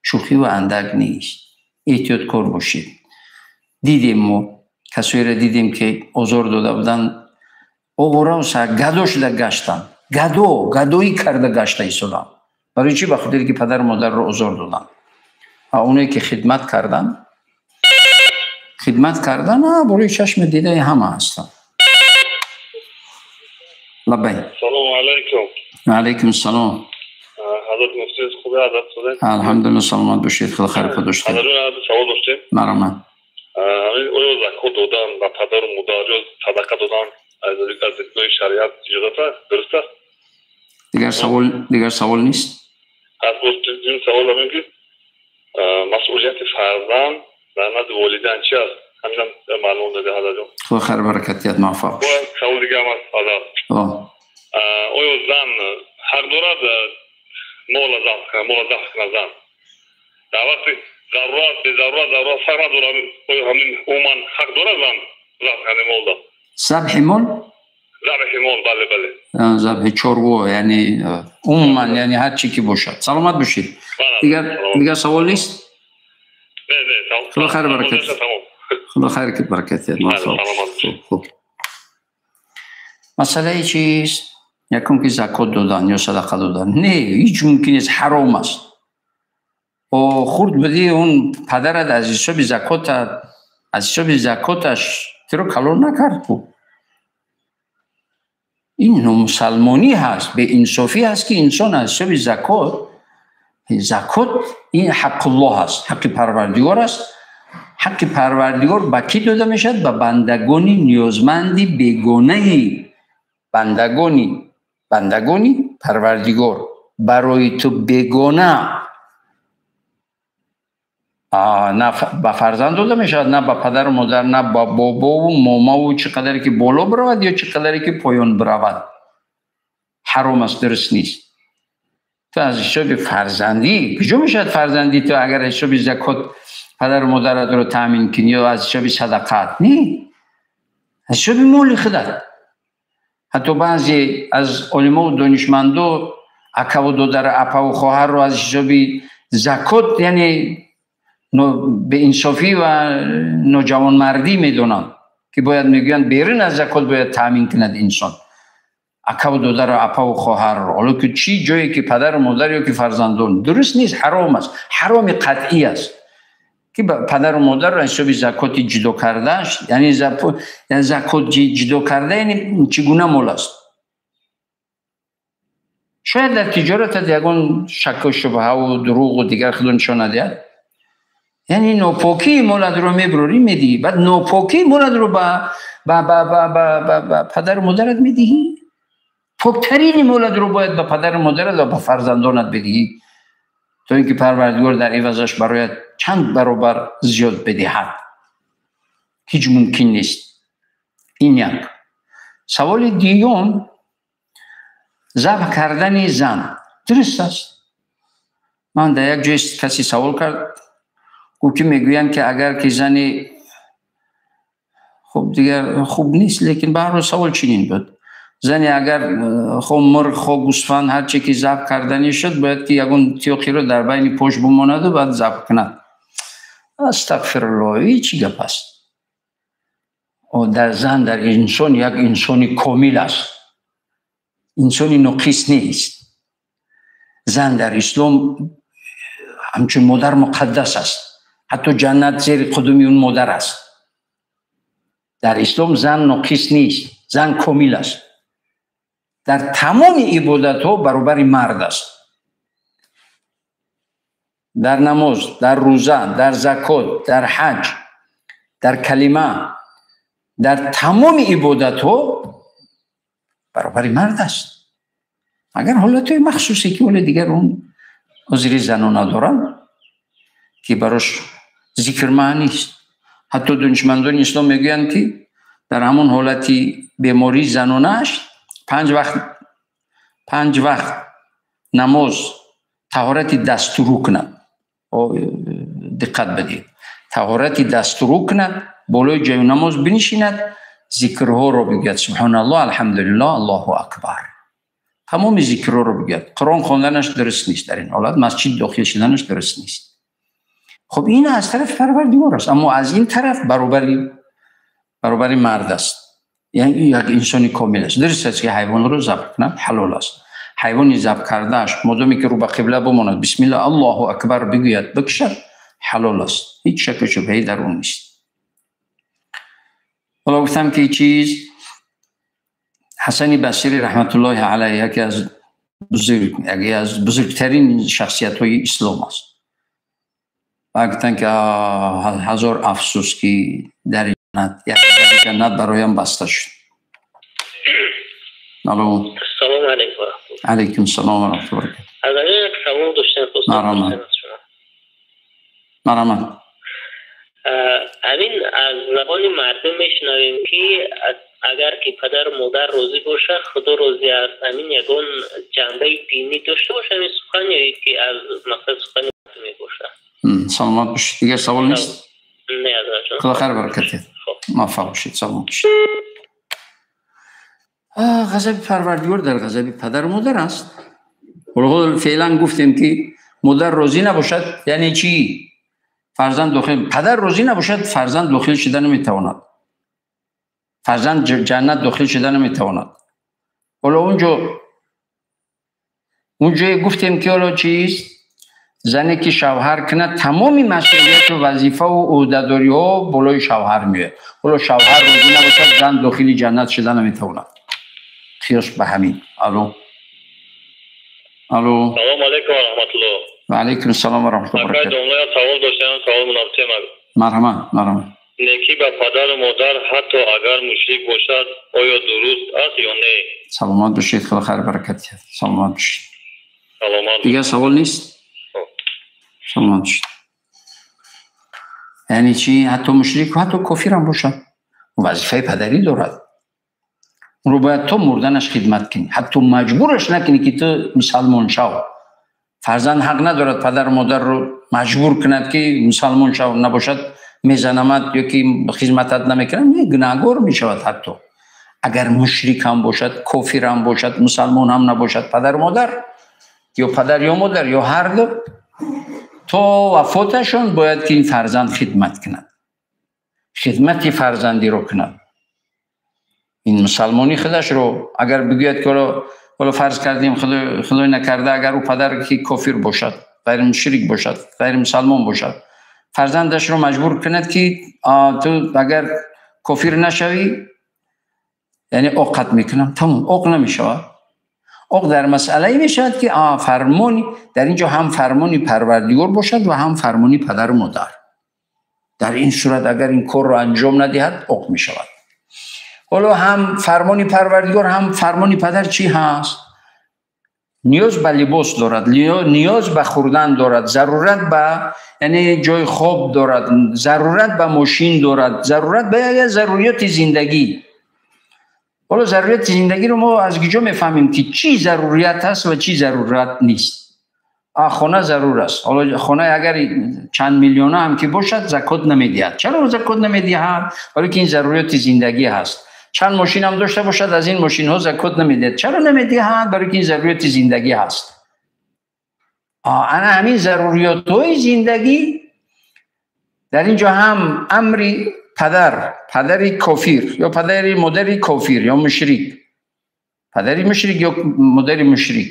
шӯхиву андак нест. Эҳтиёткор бошед. Дидем мо касоеро дидем ки озор дода буданд, овора гадо шуда гаштанд, гадо гадоӣ карда гашта истоданд. Барои чӣ? Ба хотире ки падару модарро озор доданд. Ва оное ки хидмат карданд, хидмат кардан барои чашми дидаи ҳама ҳастанд. Лаббай. Салому алайкум. Ва алайкум салом. Ҳазрат муфтӣ, хубе ҳазрат шудед? Алҳамдулиллоҳ, саломат бошед, худо хайр подошт диҳад. Ҳазрат, савол доштем. Марҳамат. Оё закот додан ба падару модар ё садақа додан аз дидгоҳи шариат иҷозат аст? Дуруст аст? Дигар савол нест? Ҳаст, боз ин савол ҳамин ки масъулияти фарзанд дар назди волидайн чи аст? Ҳаминам маълум дода ҳазрат ҷон. Худо хайр баракат диҳад, муваффақ бошед. Савол дига ҳам аст ҳазрат. Оё зан ҳақ дорад мола забҳ кунад, мола забҳ кунад зан? Дар вақти зарурат, безарурат, зарурат фарқ надорад. Оё ҳамин умуман ҳақ дорад зан забҳ кардани молда? Забҳи мол? Забҳи мол, бале, бале. Забҳи чорво, яъне умуман, яъне ҳар чи ки бошад. Саломат бошед. Дигар савол нест? Не, не, Худо хайр баракат. Худо хайр баракат диҳад. Хуб. Масъалаи чист? Якум ки закот додан ё садақа додан. Не, ҳеҷ мумкин нест, ҳаром аст. О хурд будӣ, он падарат аз ҳисоби закотат, аз ҳисоби закоташ туро калон накард ку. Ин номусалмонӣ ҳаст, беинсофӣ ҳаст ки инсон аз ҳисоби закот, закот ин ҳаққуллоҳ аст, ҳаққи Парвардигор аст. Ҳаққи Парвардигор ба кӣ дода мешавад? Ба бандагони ниёзманди бегонаи бандагони Парвардигор. Барои ту бегона на ба фарзанд дода мешавад, на ба падару модар, на ба бобову момаву, чӣ қадаре ки боло биравад ё чӣ қадаре ки поён биравад. ҳаром аст, дуруст нест. Ту аз ҳисоби фарзандӣ куҷо мешавад фарзандӣ? Ту агар ҳисоби закот падару модаратро таъмин кунӣ ё аз ҳисоби садақат, не, аз ҳисоби моли худат. Ҳатто баъзе аз олимову донишмандо акаву додара, апаву хоҳарро аз ҳисоби закот, яъне беинсофӣ ва ноҷавонмардӣ медонанд, ки бояд мегӯянд берун аз закот бояд таъмин кунад инсон акаву додару апаву хоҳарро. Ҳоло ки чӣ ҷое ки падару модар ё ки фарзандон, дуруст нест, ҳаром аст, ҳароми қатъӣ аст ки падару модарро аз ҳисоби закоти ҷудо кардааш, яъне закот ҷудо карда, яъне чӣ гуна мол аст? Шояд дар тиҷоратат ягон шакку шубҳаву дурӯғу дигар худо нишон надиҳад, яъне нопокии молатро мебурорӣ, медиҳӣ, баъд нопокии молатро ба падару модарат медиҳӣ. Поктарини молатро бояд ба падару модарат ва ба фарзандонат бидиҳӣ, то ин ки Парвардигор дар ивазаш бароят чанд баробар зиёд бидиҳад. Ҳеҷ мумкин нест. Ин як. Саволи дуюм, забҳ кардани зан дуруст аст. Ман дар як ҷой касе савол кард, гуфт ки мегӯянд ки агар ки зани хуб, дигар хуб нест, лекин ба ҳар ҳол савол чунин буд: зане агар хо мурғ, хо гӯсфанд, ҳар че ки забҳ карданӣ шуд, бояд ки ягон тиёқиро дар байни пош бимонаду баъд забҳ кунад. Астағфируллоҳ, ин чӣ гап аст? Дар зан, дар инсон як инсони комил аст, инсони ноқис нест. Зан дар ислом ҳамчун модар муқаддас аст, ҳатто ҷаннат зери қудуми он модар аст. Дар ислом зан ноқис нест, зан комил аст. Дар тамоми ибодатҳо баробари мард аст. Дар намоз, дар рӯза, дар закот, дар ҳаҷ, дар калима, дар тамоми ибодатҳо баробари мард аст. Агар ҳолатҳои махсусе ки ҳоле дигар он ҳозири занона доранд, ки барош зикр маънист. Ҳатто донишмандони ислом мегӯянд ки дар ҳамон ҳолати бемории занонааш панҷ вақт намоз таҳорати дастурӯ кунад. Диққат бидиҳед, таҳорати дастурӯ кунад, болои ҷойи намоз бинишинад, зикрҳоро бигӯяд: субҳоналлоҳ, алҳамдулиллоҳ, аллоҳу акбар. Тамоми зикрҳоро бигӯяд. Қуръон хонданаш дуруст нест дар ин ҳолат, масҷид дохил шуданаш дуруст нест. Хуб, ин аз тарафи Парвардигор аст, аммо аз ин тараф баробари мард аст. Яъне як инсони комил аст. Дуруст аст ки ҳайвонро забҳ кунад ҳалол аст. Ҳайвони забҳ кардааш модоме ки рӯ ба қибла бимонад, бисмиллоҳ, аллоҳу акбар бигӯяд, бикшад, ҳалол аст. Ҳеҷ шакку шубҳае дар он нест. Ҳоло гуфтам ки чиз Ҳасани Басри раҳматуллоҳи алайҳ яке аз бузургтарин шахсиятҳои ислом аст. Ва гуфтанд ки ҳазор афсӯс ки дар ҷаннат бароям баста шуд. Алло. Салом алейкум. Алейкум салом ва раҳматуллоҳи ва баракатуҳ. Аз як савол доштем, хостам. Марҳамат. Ҳамин аз забони мардум мешунавем ки агар ки падару модар розӣ бошад, Худо розӣ аст. Ҳамин ягон ҷанбаи динӣ дошта бошад ҳамин сухан ё ки аз мақсад сухани мардум мебошад? Саломат бошед. Дигар савол нест? Не, азаҷон. Худо хайр баракат диҳад. Муваффақ бошед, саломат бошед. Ғазаби Парвардигор дар ғазаби падару модар аст. Ҳоло феълан гуфтем ки модар розӣ набошад, яъне чӣ? Фарзанд дохил, падар розӣ набошад, фарзанд дохил шуда наметавонад. Фарзанд ҷаннат дохил шуда наметавонад. Ҳоло унҷо гуфтем ки ҳоло чист? Зане ки шавҳар кунад, тамоми масъулияту вазифаву ӯҳдадориҳо болои шавҳар меояд. Ҳоло шавҳар розӣ набошад, зан дохили ҷаннат шуда наметавонад. Қиёс ба ҳамин. Алло. Алло. Салом алейкум ва раҳматуллоҳ. Ва алейкум салом ва раҳматуллоҳ ва баракатуҳ. Акай, савол доштам, савол муносиб аст. Марҳамат, марҳамат. Некӣ ба падару модар ҳатто агар мушрик бошад, оё дуруст аст ё не? Саломат бошед, Худо хайр баракат диҳад. Саломат бошед. Саломат. Дигар савол нест? Саломат бошед. Яъне чӣ? Ҳатто мушрик, ҳатто кофир ҳам бошад, вазифаи падарӣ дорад. اون رو باید تا مردنش خدمت کنی، حتی مجبورش نکنی که تو مسلمان شو. فرزند حق ندارد پدر و مادر رو مجبور کند که مسلمان شو، نباشد میزنمت یا که خدمتت نمیکنم، نه، گناهگار میشود. حتی اگر مشرک هم باشد، کافر هم باشد، مسلمان هم نباشد، پدر و مادر یا پدر یا مادر یا هر دو تا وفاتشان باید که این فرزند خدمت کند، خدمت فرزندی رو کند. این مسلمانی خودش رو اگر بگوید که حالا فرض کردیم خدای نکرده اگر او پدر که کافر باشد، غیر مشرک باشد، غیر مسلمان باشد، فرزندش رو مجبور کند که تو اگر کافر نشوی یعنی عقد میکنم، تمام، عقد نمیشود. عقد در مسئله میشود که فرمانی در اینجا هم فرمانی پروردگار باشد و هم فرمانی پدر و مادر. در این صورت اگر این کار رو انجام ندهد عقد میشود. حالا هم فرمانی پروردگار هم فرمانی پدر چی هست؟ نیاز به لباس دارد، نیاز به خوردن دارد، ضرورت به یعنی جای خواب دارد، ضرورت به ماشین دارد، ضرورت به ضروریات زندگی. حالا ضروریت زندگی رو ما از کجا میفهمیم که چی ضروریت هست و چی ضرورت نیست؟ خانه ضرور است. حالا خانه اگر چند میلیون هم که باشد زکات نمیدهد. چرا زکات نمیدهد؟ برای که این ضروریت زندگی هست. چند ماشین هم داشته باشد از این ماشین ها زکات نمیدهد. چرا نمیدهد؟ برای که این ضروریت زندگی هست. انا همین ضروریات های زندگی در اینجا هم امری پدر، پدری کافر یا پدری مادری کافر یا مشرک، پدری مشرک یا مادری مشرک،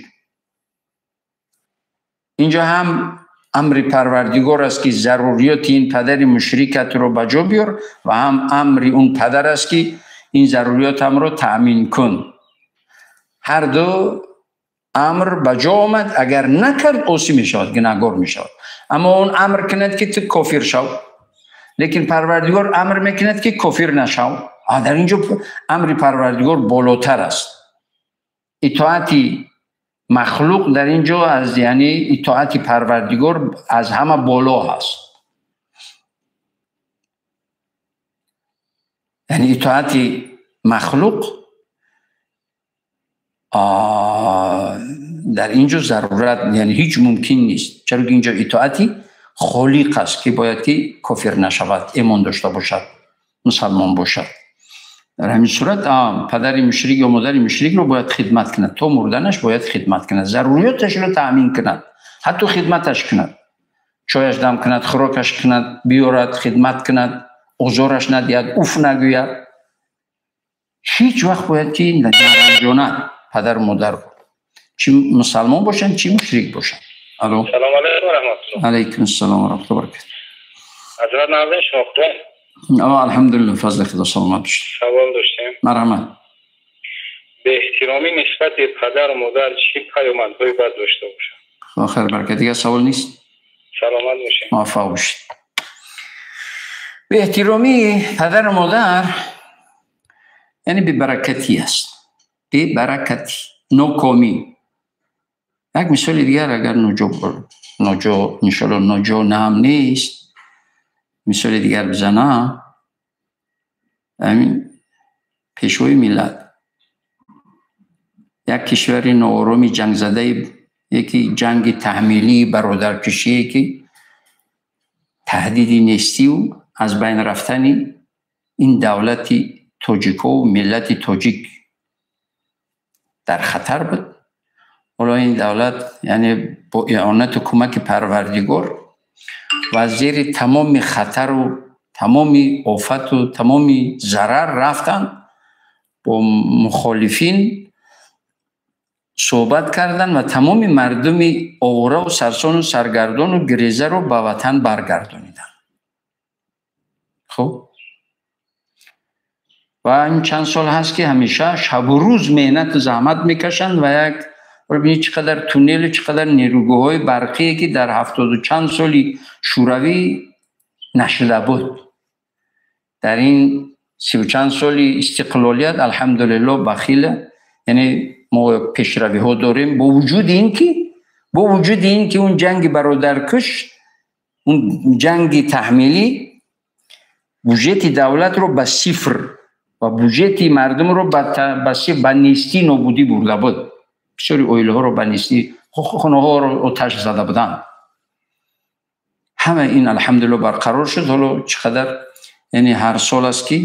اینجا هم امر پروردگار است که ضروریات این پدر مشرکت رو به جا بیار و هم امر اون پدر است که این ضروریات هم رو تأمین کن. هر دو امر به جا آمد، اگر نکرد عاصی می شود، گناهگار می شود. اما اون امر کند که تو کافر شو، لیکن پروردگار امر میکند که کافر نشو. در اینجا امر پروردگار بالاتر است. اطاعت مخلوق در اینجا از یعنی اطاعت پروردگار از همه بالا هست. یعنی اطاعت مخلوق در اینجا ضرورت یعنی هیچ ممکن نیست، چرا که اینجا اطاعتی خالق است که باید که کافر نشود، ایمان داشته باشد، مسلمان باشد. در همین صورت پدر مشرک یا مادر مشرک رو باید خدمت کند، تا مردنش باید خدمت کند، ضروریاتش رو تأمین کند، حتی خدمتش کند، چایش دم کند، خوراکش کند، بیارد، خدمت کند، آزارش ندهد، اوف نگوید. هیچ وقت باید که نرنجاند پدر و مادر رو، چی مسلمان باشند چی مشرک باشند. الو، سلام علیکم و رحمت الله. علیکم السلام و رحمت الله و برکاته. حضرت نازنین شما خوبه؟ الحمدلله، فضل خدا، سلامت باشید. سوال داشتیم. مرحمت. به احترامی نسبت به پدر و مادر چی پیامدهایی باید داشته باشه؟ خیر برکت. دیگه سوال نیست؟ سلامت باشید. موفق باشید. به احترامی پدر و مادر یعنی بی برکتی است. بی برکتی، ناکامی. یک مثال دیگر اگر ناجا انشالله ناجا نهم نیست، مثال دیگر بزنم، همین پیشوای ملت یک کشور ناآرامی جنگ زده، یکی جنگ تحمیلی برادرکشی که تهدید نیستی و از بین رفتن این دولت تاجیکو و ملت تاجیک در خطر بود. حالا این دولت یعنی با اعانت و کمک پروردگار و زیر تمام خطر و تمام آفت و تمام ضرر رفتن، با مخالفین صحبت کردن و تمام مردم آواره و سرسان و سرگردان و گریزه رو به وطن برگردانیدن. خب و این چند سال هست که همیشه شب و روز مهنت و زحمت میکشن و یک ببینید چقدر تونل، چقدر نیروگاه‌های برقی که در 70 و چند سالی شوروی نشده بود، در این 30 و چند سالی استقلالیت الحمدلله بخیله، یعنی ما پیشروی ها داریم، با وجود این که اون جنگ برادرکش، اون جنگ تحمیلی بودجه دولت رو به صفر ва буҷети мардумро ба нестӣ нобудӣ бурда буд. Бисёри оилаҳоро ба нестӣ, хонаҳоро оташ зада буданд. Ҳама ин алҳамдулилло барқарор шуд. Ҳоло чӣ қадар, яъне ҳар сол аст ки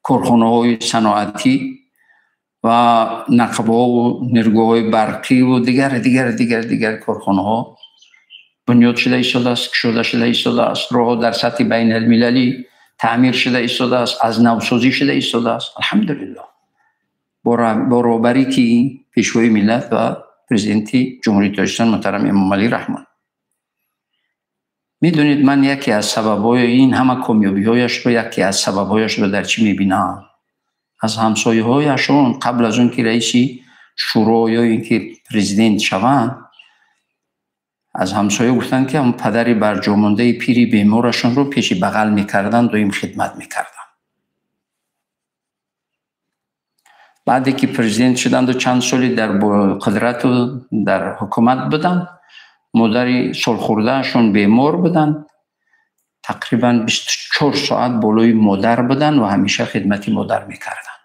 корхонаҳои саноатӣ ва нақбҳову нерӯгоҳҳои барқиву дигар дигар дигар дигар корхонаҳо бунёд шуда истодааст, кушода шуда истодааст, роҳҳо дар сатҳи байналмилалӣ таъмир шуда истодааст, аз навсозӣ шуда истодааст. Алҳамдулилло бо роҳбарӣ ки пешвои миллат ва президенти Ҷумҳурии Тоҷикистон муҳтарам Эмомалӣ Раҳмон. Медонед, ман яке аз сабабҳои ин ҳама комёбиҳояшро, яке аз сабабҳояшро дар чӣ мебинам? Аз ҳамсояҳояшон қабл аз он ки раиси шӯро ё ин ки президент шаванд, аз ҳамсоя гуфтанд ки ҳамон падари барҷомондаи пири беморашонро пеши бағал мекарданд, доим хидмат мекарданд. Баъде ки президент шуданду чанд соли дар қудрату дар ҳукумат буданд, модари солхӯрдаашон бемор буданд, тақрибан 24 соат болои модар буданд ва ҳамеша хидмати модар мекарданд.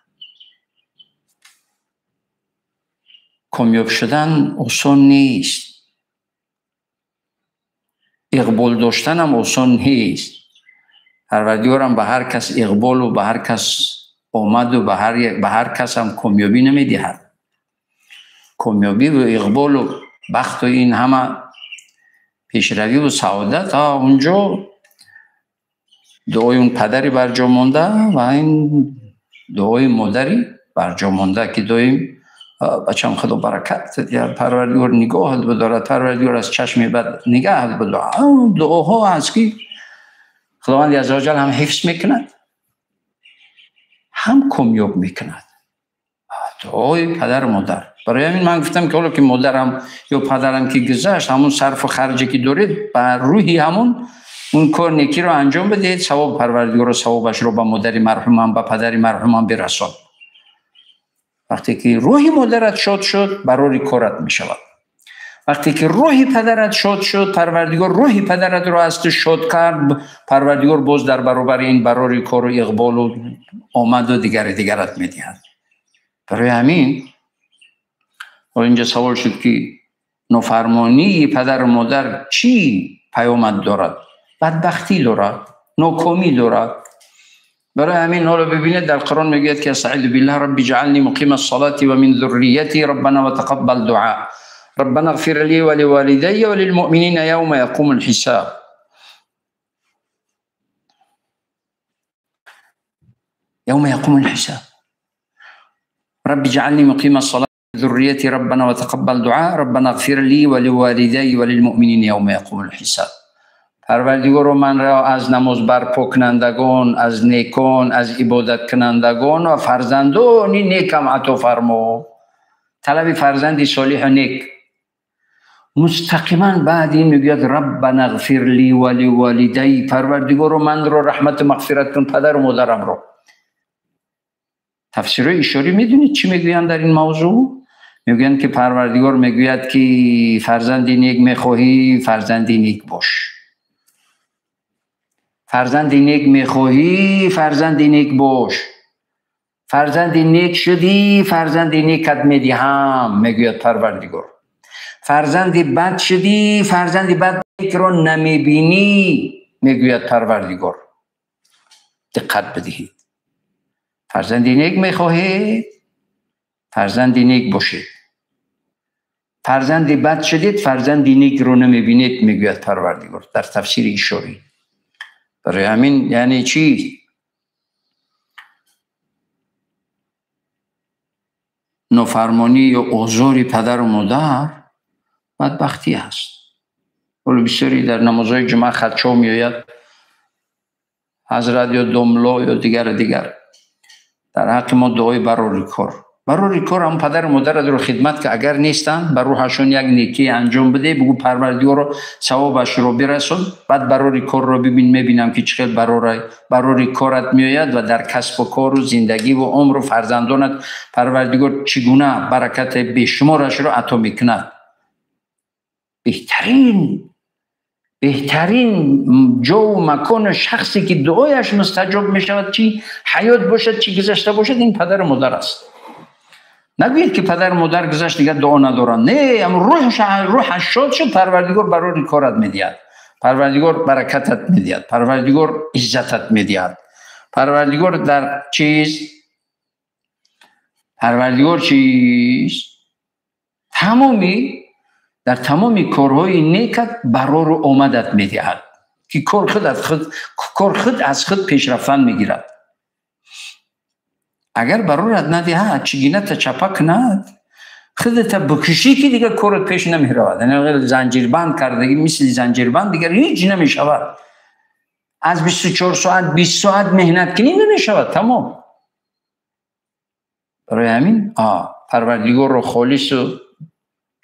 Комёб шудан осон нест, иқбол доштанам осон нест. Парвардигорам ба ҳар кас иқболу ба ҳар кас омаду ба ҳар касам комёбӣ намедиҳад. Комёбиву иқболу бахту ин ҳама пешравиву саодат унҷо дуои он падари барҷо монда ва ин дуои модари барҷо монда ки доим бачам худо баракат диҳад, Парвардигор нигоҳат бидорад, Парвардигор аз чашми бад нигаҳат бидорад. Дуоҳо ҳаст ки Худованди азза ва ҷал ҳам ҳифз мекунад, ҳам комёб мекунад. Дуои падару модар. Барои ҳамин ман гуфтам ки ҳоло ки модарам ё падарам ки гузашт, ҳамон сарфу харҷе ки доред ба рӯҳи ҳамон он кор некиро анҷом бидиҳед, савоб Парвардигоро савобашро ба модари марҳумам, ба падари марҳумам бирасон. Вақте ки рӯҳи модарат шод шуд, барори корат мешавад. Вақте ки рӯҳи падарат шод шуд, Парвардигор рӯҳи падаратро аз ту шод кард, Парвардигор боз дар баробари ин барори кору иқболу омаду дигари дигарат медиҳад. Барои ҳамин инҷа савол шуд ки нофармонии падару модар чӣ паёмад дорад? Бадбахтӣ дорад, нокомӣ дорад. Барои ҳамин ҳоло бибинед, дар Қуръон мегӯяд ки астаизу биллаҳ рабби иҷъални муқима ссалати ва мин зуррияти раббана ва тақаббал дуа раббана иғфир ли ва ливалидайя ва лилмуъминина явма яқумул ҳисаб. Явма яқумул ҳисаб. Рабби иҷъални муқима ссалати ذريتي ربنا وتقبل دعاء ربنا اغفر لي ولوالدي وللمؤمنين يوم يقوم الحساب. پروردگار من را از نماز برپا کنندگان، از نیکان، از عبادت کنندگان و فرزندان نیکم عطا فرما. طلب فرزندی صالح و نیک. مستقیما بعد این میگوید ربنا اغفر لی ولوالدی، پروردگار من را رحمت و مغفرت کن، پدر و مادرم را. تفسیرهای اشاری میدونید چی میگویند در این موضوع؟ میگویند که پروردگار میگوید که فرزندی نیک میخواهی، فرزندی نیک باش. فرزندی نیک میخواهی، فرزندی نیک باش. فرزندی نیک شدی، فرزندی نیکت میدهم، میگوید پروردگار. فرزندی بد شدی، فرزندی بد نیک را نمیبینی، میگوید پروردگار. دقت بدهید. فرزندی نیک میخواهید، فرزندی نیک باشید. فرزندی بد شدید، فرزندی نیک رو نمیبینید، میگوید پروردگار در تفسیر اشاری. برای همین یعنی چی؟ نافرمانی یا آزار پدر و مادر بدبختی هست. ولی بسیاری در نمازهای جمعه خدشه میآید، حضرت یا دملا یا دیگر دیگر، در حق ما دعای براری کار. براری کار هم پدر و مادر رو خدمت که اگر نیستن بر روحشون یک نیکی انجام بده، بگو پروردگار رو ثوابش رو برسون، بعد براری کار رو ببین، میبینم که چقدر براری کارت میآید و در کسب و کار و زندگی و عمر و فرزندانت پروردگار چگونه برکت بیشمارش رو عطا میکند. بهترین беҳтарин ҷо ва макони шахсе ки дуояш мустаҷоб мешавад, чӣ ҳаёт бошад, чӣ гузашта бошад, ин падару модар аст. Нагӯед ки падару модар гузашт, дигар дуо надоранд. Не, рӯҳаш шод шуд, Парвардигор барори корат медиҳад, Парвардигор баракатат медиҳад, Парвардигор иззатат медиҳад, Парвардигор дар чиз, Парвардигор чиз тамоми дар тамоми корҳои некат барору омадат медиҳад, ки кор худ аз худ пешрафтан мегирад. Агар барорат надиҳад, чигината чапа кунад, худата бикушӣ, ки дигар корот пеш намеравад. Занҷирбанд кардагӣ, мисли занҷирбанд, дигар ҳеҷ намешавад. Аз 24 соат 20 соат меҳнат кунӣ, намешавад, тамом. Барои ҳамин Парвардигорро холису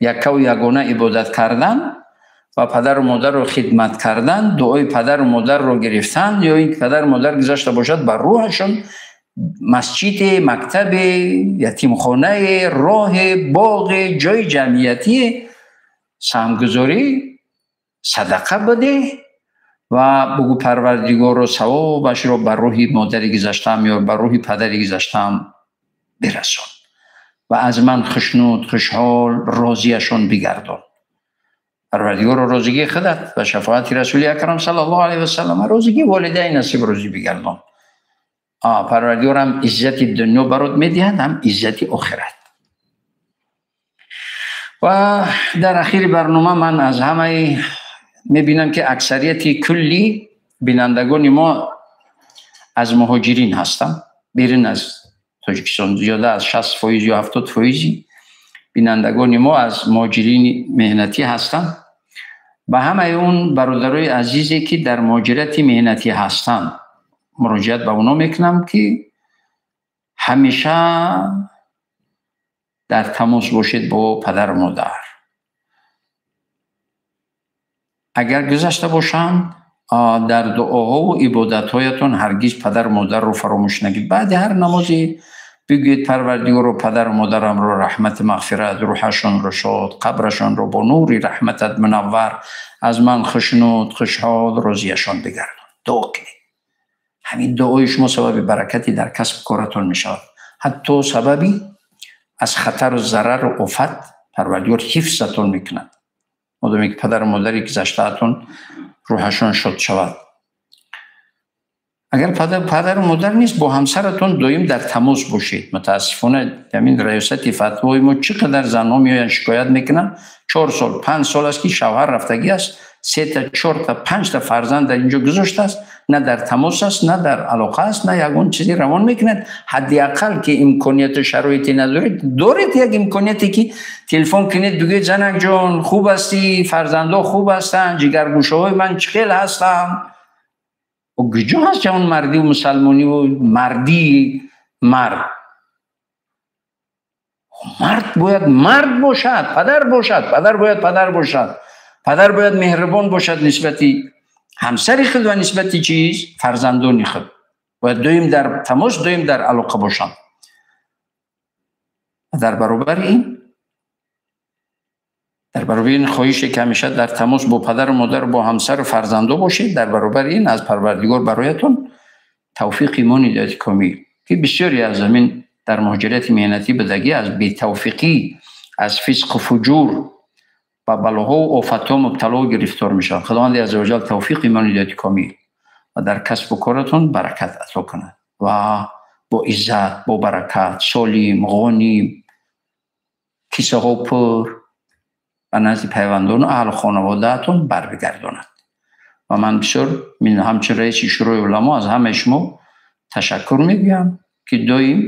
яккаву ягона ибодат кардан ва падару модарро хидмат кардан, дуои падару модарро гирифтан, ё ин ки падару модар гузашта бошад, бар рӯҳашон масҷиде, мактабе, ятимхонае, роҳе, боғе, ҷои ҷамъиятие саҳмгузорӣ, садақа бидеҳ ва бугӯ Парвардигорро савобашро бар рӯҳи модари гузаштаам ё бар рӯҳи падари гузаштаам бирасон ва аз ман хушнуд, хушҳол, розиашон бигардон. Парвардигорро розигии худат ва шафоати Расули Акрам саллаллоҳу алайҳи васаллам розигии волидайн насиб розӣ бигардон. Парвардигор ҳам иззати дунё барот медиҳад, ҳам иззати охират. Ва дар ахири барнома ман аз ҳамаи мебинам, ки аксарияти кулли бинандагони мо аз муҳоҷирин ҳастанд, берун аз Тоҷикистон. Зиёда аз 60% ё 70% бинандагони мо аз муҳоҷирини меҳнатӣ ҳастанд. Ба ҳамаи он бародарои азизе, ки дар муҳоҷирати меҳнатӣ ҳастанд, муроҷиат ба оно мекунам, ки ҳамеша дар тамос бошед бо падару модар. Агар гузашта бошанд, дар дуоҳову ибодатҳоятон ҳаргиз падару модарро фаромӯш накунед. Баъди ҳар намозе бигӯед: Парвардигоро, падару модарамро раҳмати мағфират, рӯҳашонро шод, қабрашонро бо нури раҳматат мунаввар, аз ман хушнуд, хушҳол, розиашон бигардон. Дуо кунед. Ҳамин дуои шумо сабаби баракати дар касбу коратон мешавад, ҳатто сабаби аз хатару зарару офат Парвардигор ҳифзатон мекунад. Модоме ки падару модари гузаштаатон рӯҳашон шод шавад. Агар падару модар нест, бо ҳамсаратон доим дар тамос бошед. Мутаассифона, ҳамин раёсати фатвои мо чӣ қадар занҳо меоянд, шикоят мекунанд. 4 сол, 5 сол аст, ки шавҳар рафтагӣ аст, 3 та, 4 та, 5 та фарзанд дар инҷо гузоштааст, на дар тамос аст, на дар алоқа аст, на ягон чизе равон мекунад. Ҳадди ақал ки имконияту шароите надоред, доред як имконияте, ки телефон кунед, бигӯед: «Занак ҷон, хуб ҳастӣ? Фарзандо хуб ҳастанд? Ҷигаргӯшаҳои ман чӣ хел ҳастанд?» Куҷо ҳаст ҷавонмардиву мусалмониву мардии мард? Мард бояд мард бошад, падар бошад, падар бояд падар бошад, падар бояд меҳрубон бошад нисбати ҳамсари худ ва нисбати чиз фарзандони худ. Бояд доим дар тамос, доим дар алоқа бошанд. Дар баробари ин хоҳише, ки ҳамеша дар тамос бо падару модар, бо ҳамсару фарзандо бошед, дар баробари ин аз Парвардигор бароятон тавфиқи имони ҳидояти комил, ки бисёре аз ҳамин дар муҳоҷирати меҳнатӣ будагӣ аз бетавфиқӣ, аз фисқу фуҷур ба балоҳову офатҳо мубталову гирифтор мешаванд. Худованди аззаваҷал тавфиқи имони ҳидояти комил ва дар касбу коратон баракат ато кунад ва бо иззат, бо баракат, солим, ғоним, кисаҳо пур ба назди пайвандону аҳлу хонаводаатон барбигардонад. Ва ман бисёр ҳамчун раиси Шӯрои уламо аз ҳамаи шумо ташаккур мегӯям, ки доим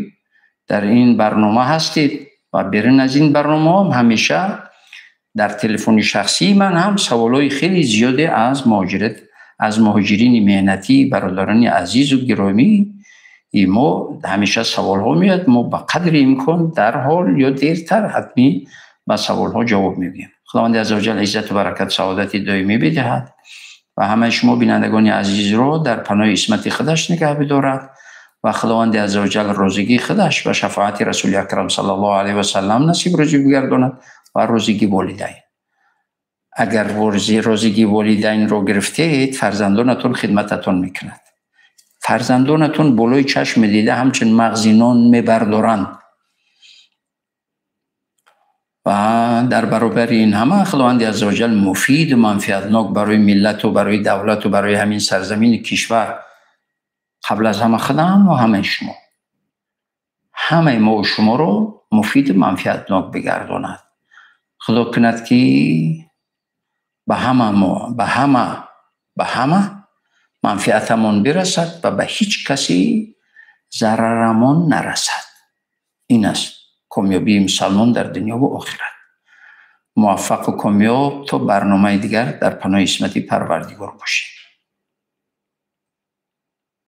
дар ин барнома ҳастед ва берун аз ин барномаҳам ҳамеша дар телефони шахсии ман ҳам саволҳои хеле зиёде аз муҳоҷират, аз муҳоҷирини меҳнатӣ, бародарони азизу гиромӣ мо ҳамеша саволҳо меояд. Мо ба қадри имкон дар ҳол ё дертар ҳатмӣ ба саволҳо ҷавоб мегӯем. Худованди аззаваҷал иззату баракат, саодати доимӣ бидиҳад ва ҳамаи шумо бинандагони азизро дар паноҳи исмати худаш нигаҳ бидорад ва Худованди аззаваҷал розигии худаш ва шафоати Расули Акрам саллаллоҳу алайҳи васаллам насиб рӯзӣ бигардонад ва розигии волидайн. Агар розигии волидайнро гирифтед, фарзандонатон хидмататон мекунад. Фарзандонатон болои чашм дида ҳамчун мағзи нон мебардоранд. Ва дар баробари ин ҳама Худованди аззаваҷал муфиду манфиатнок барои миллату барои давлату барои ҳамин сарзамини кишвар, қабл аз ҳама худам ва ҳамаи шумо, ҳамаи мову шуморо муфиду манфиатнок бигардонад. Худо кунад ки ба ҳама мо, ба ҳама манфиатамон бирасад ва ба ҳеҷ касе зарарамон нарасад. Ин аст комёбии мусалмон дар дунё ва охират. Муваффақу комёб то барномаи дигар дар паноҳи исмати Парвардигор бошед.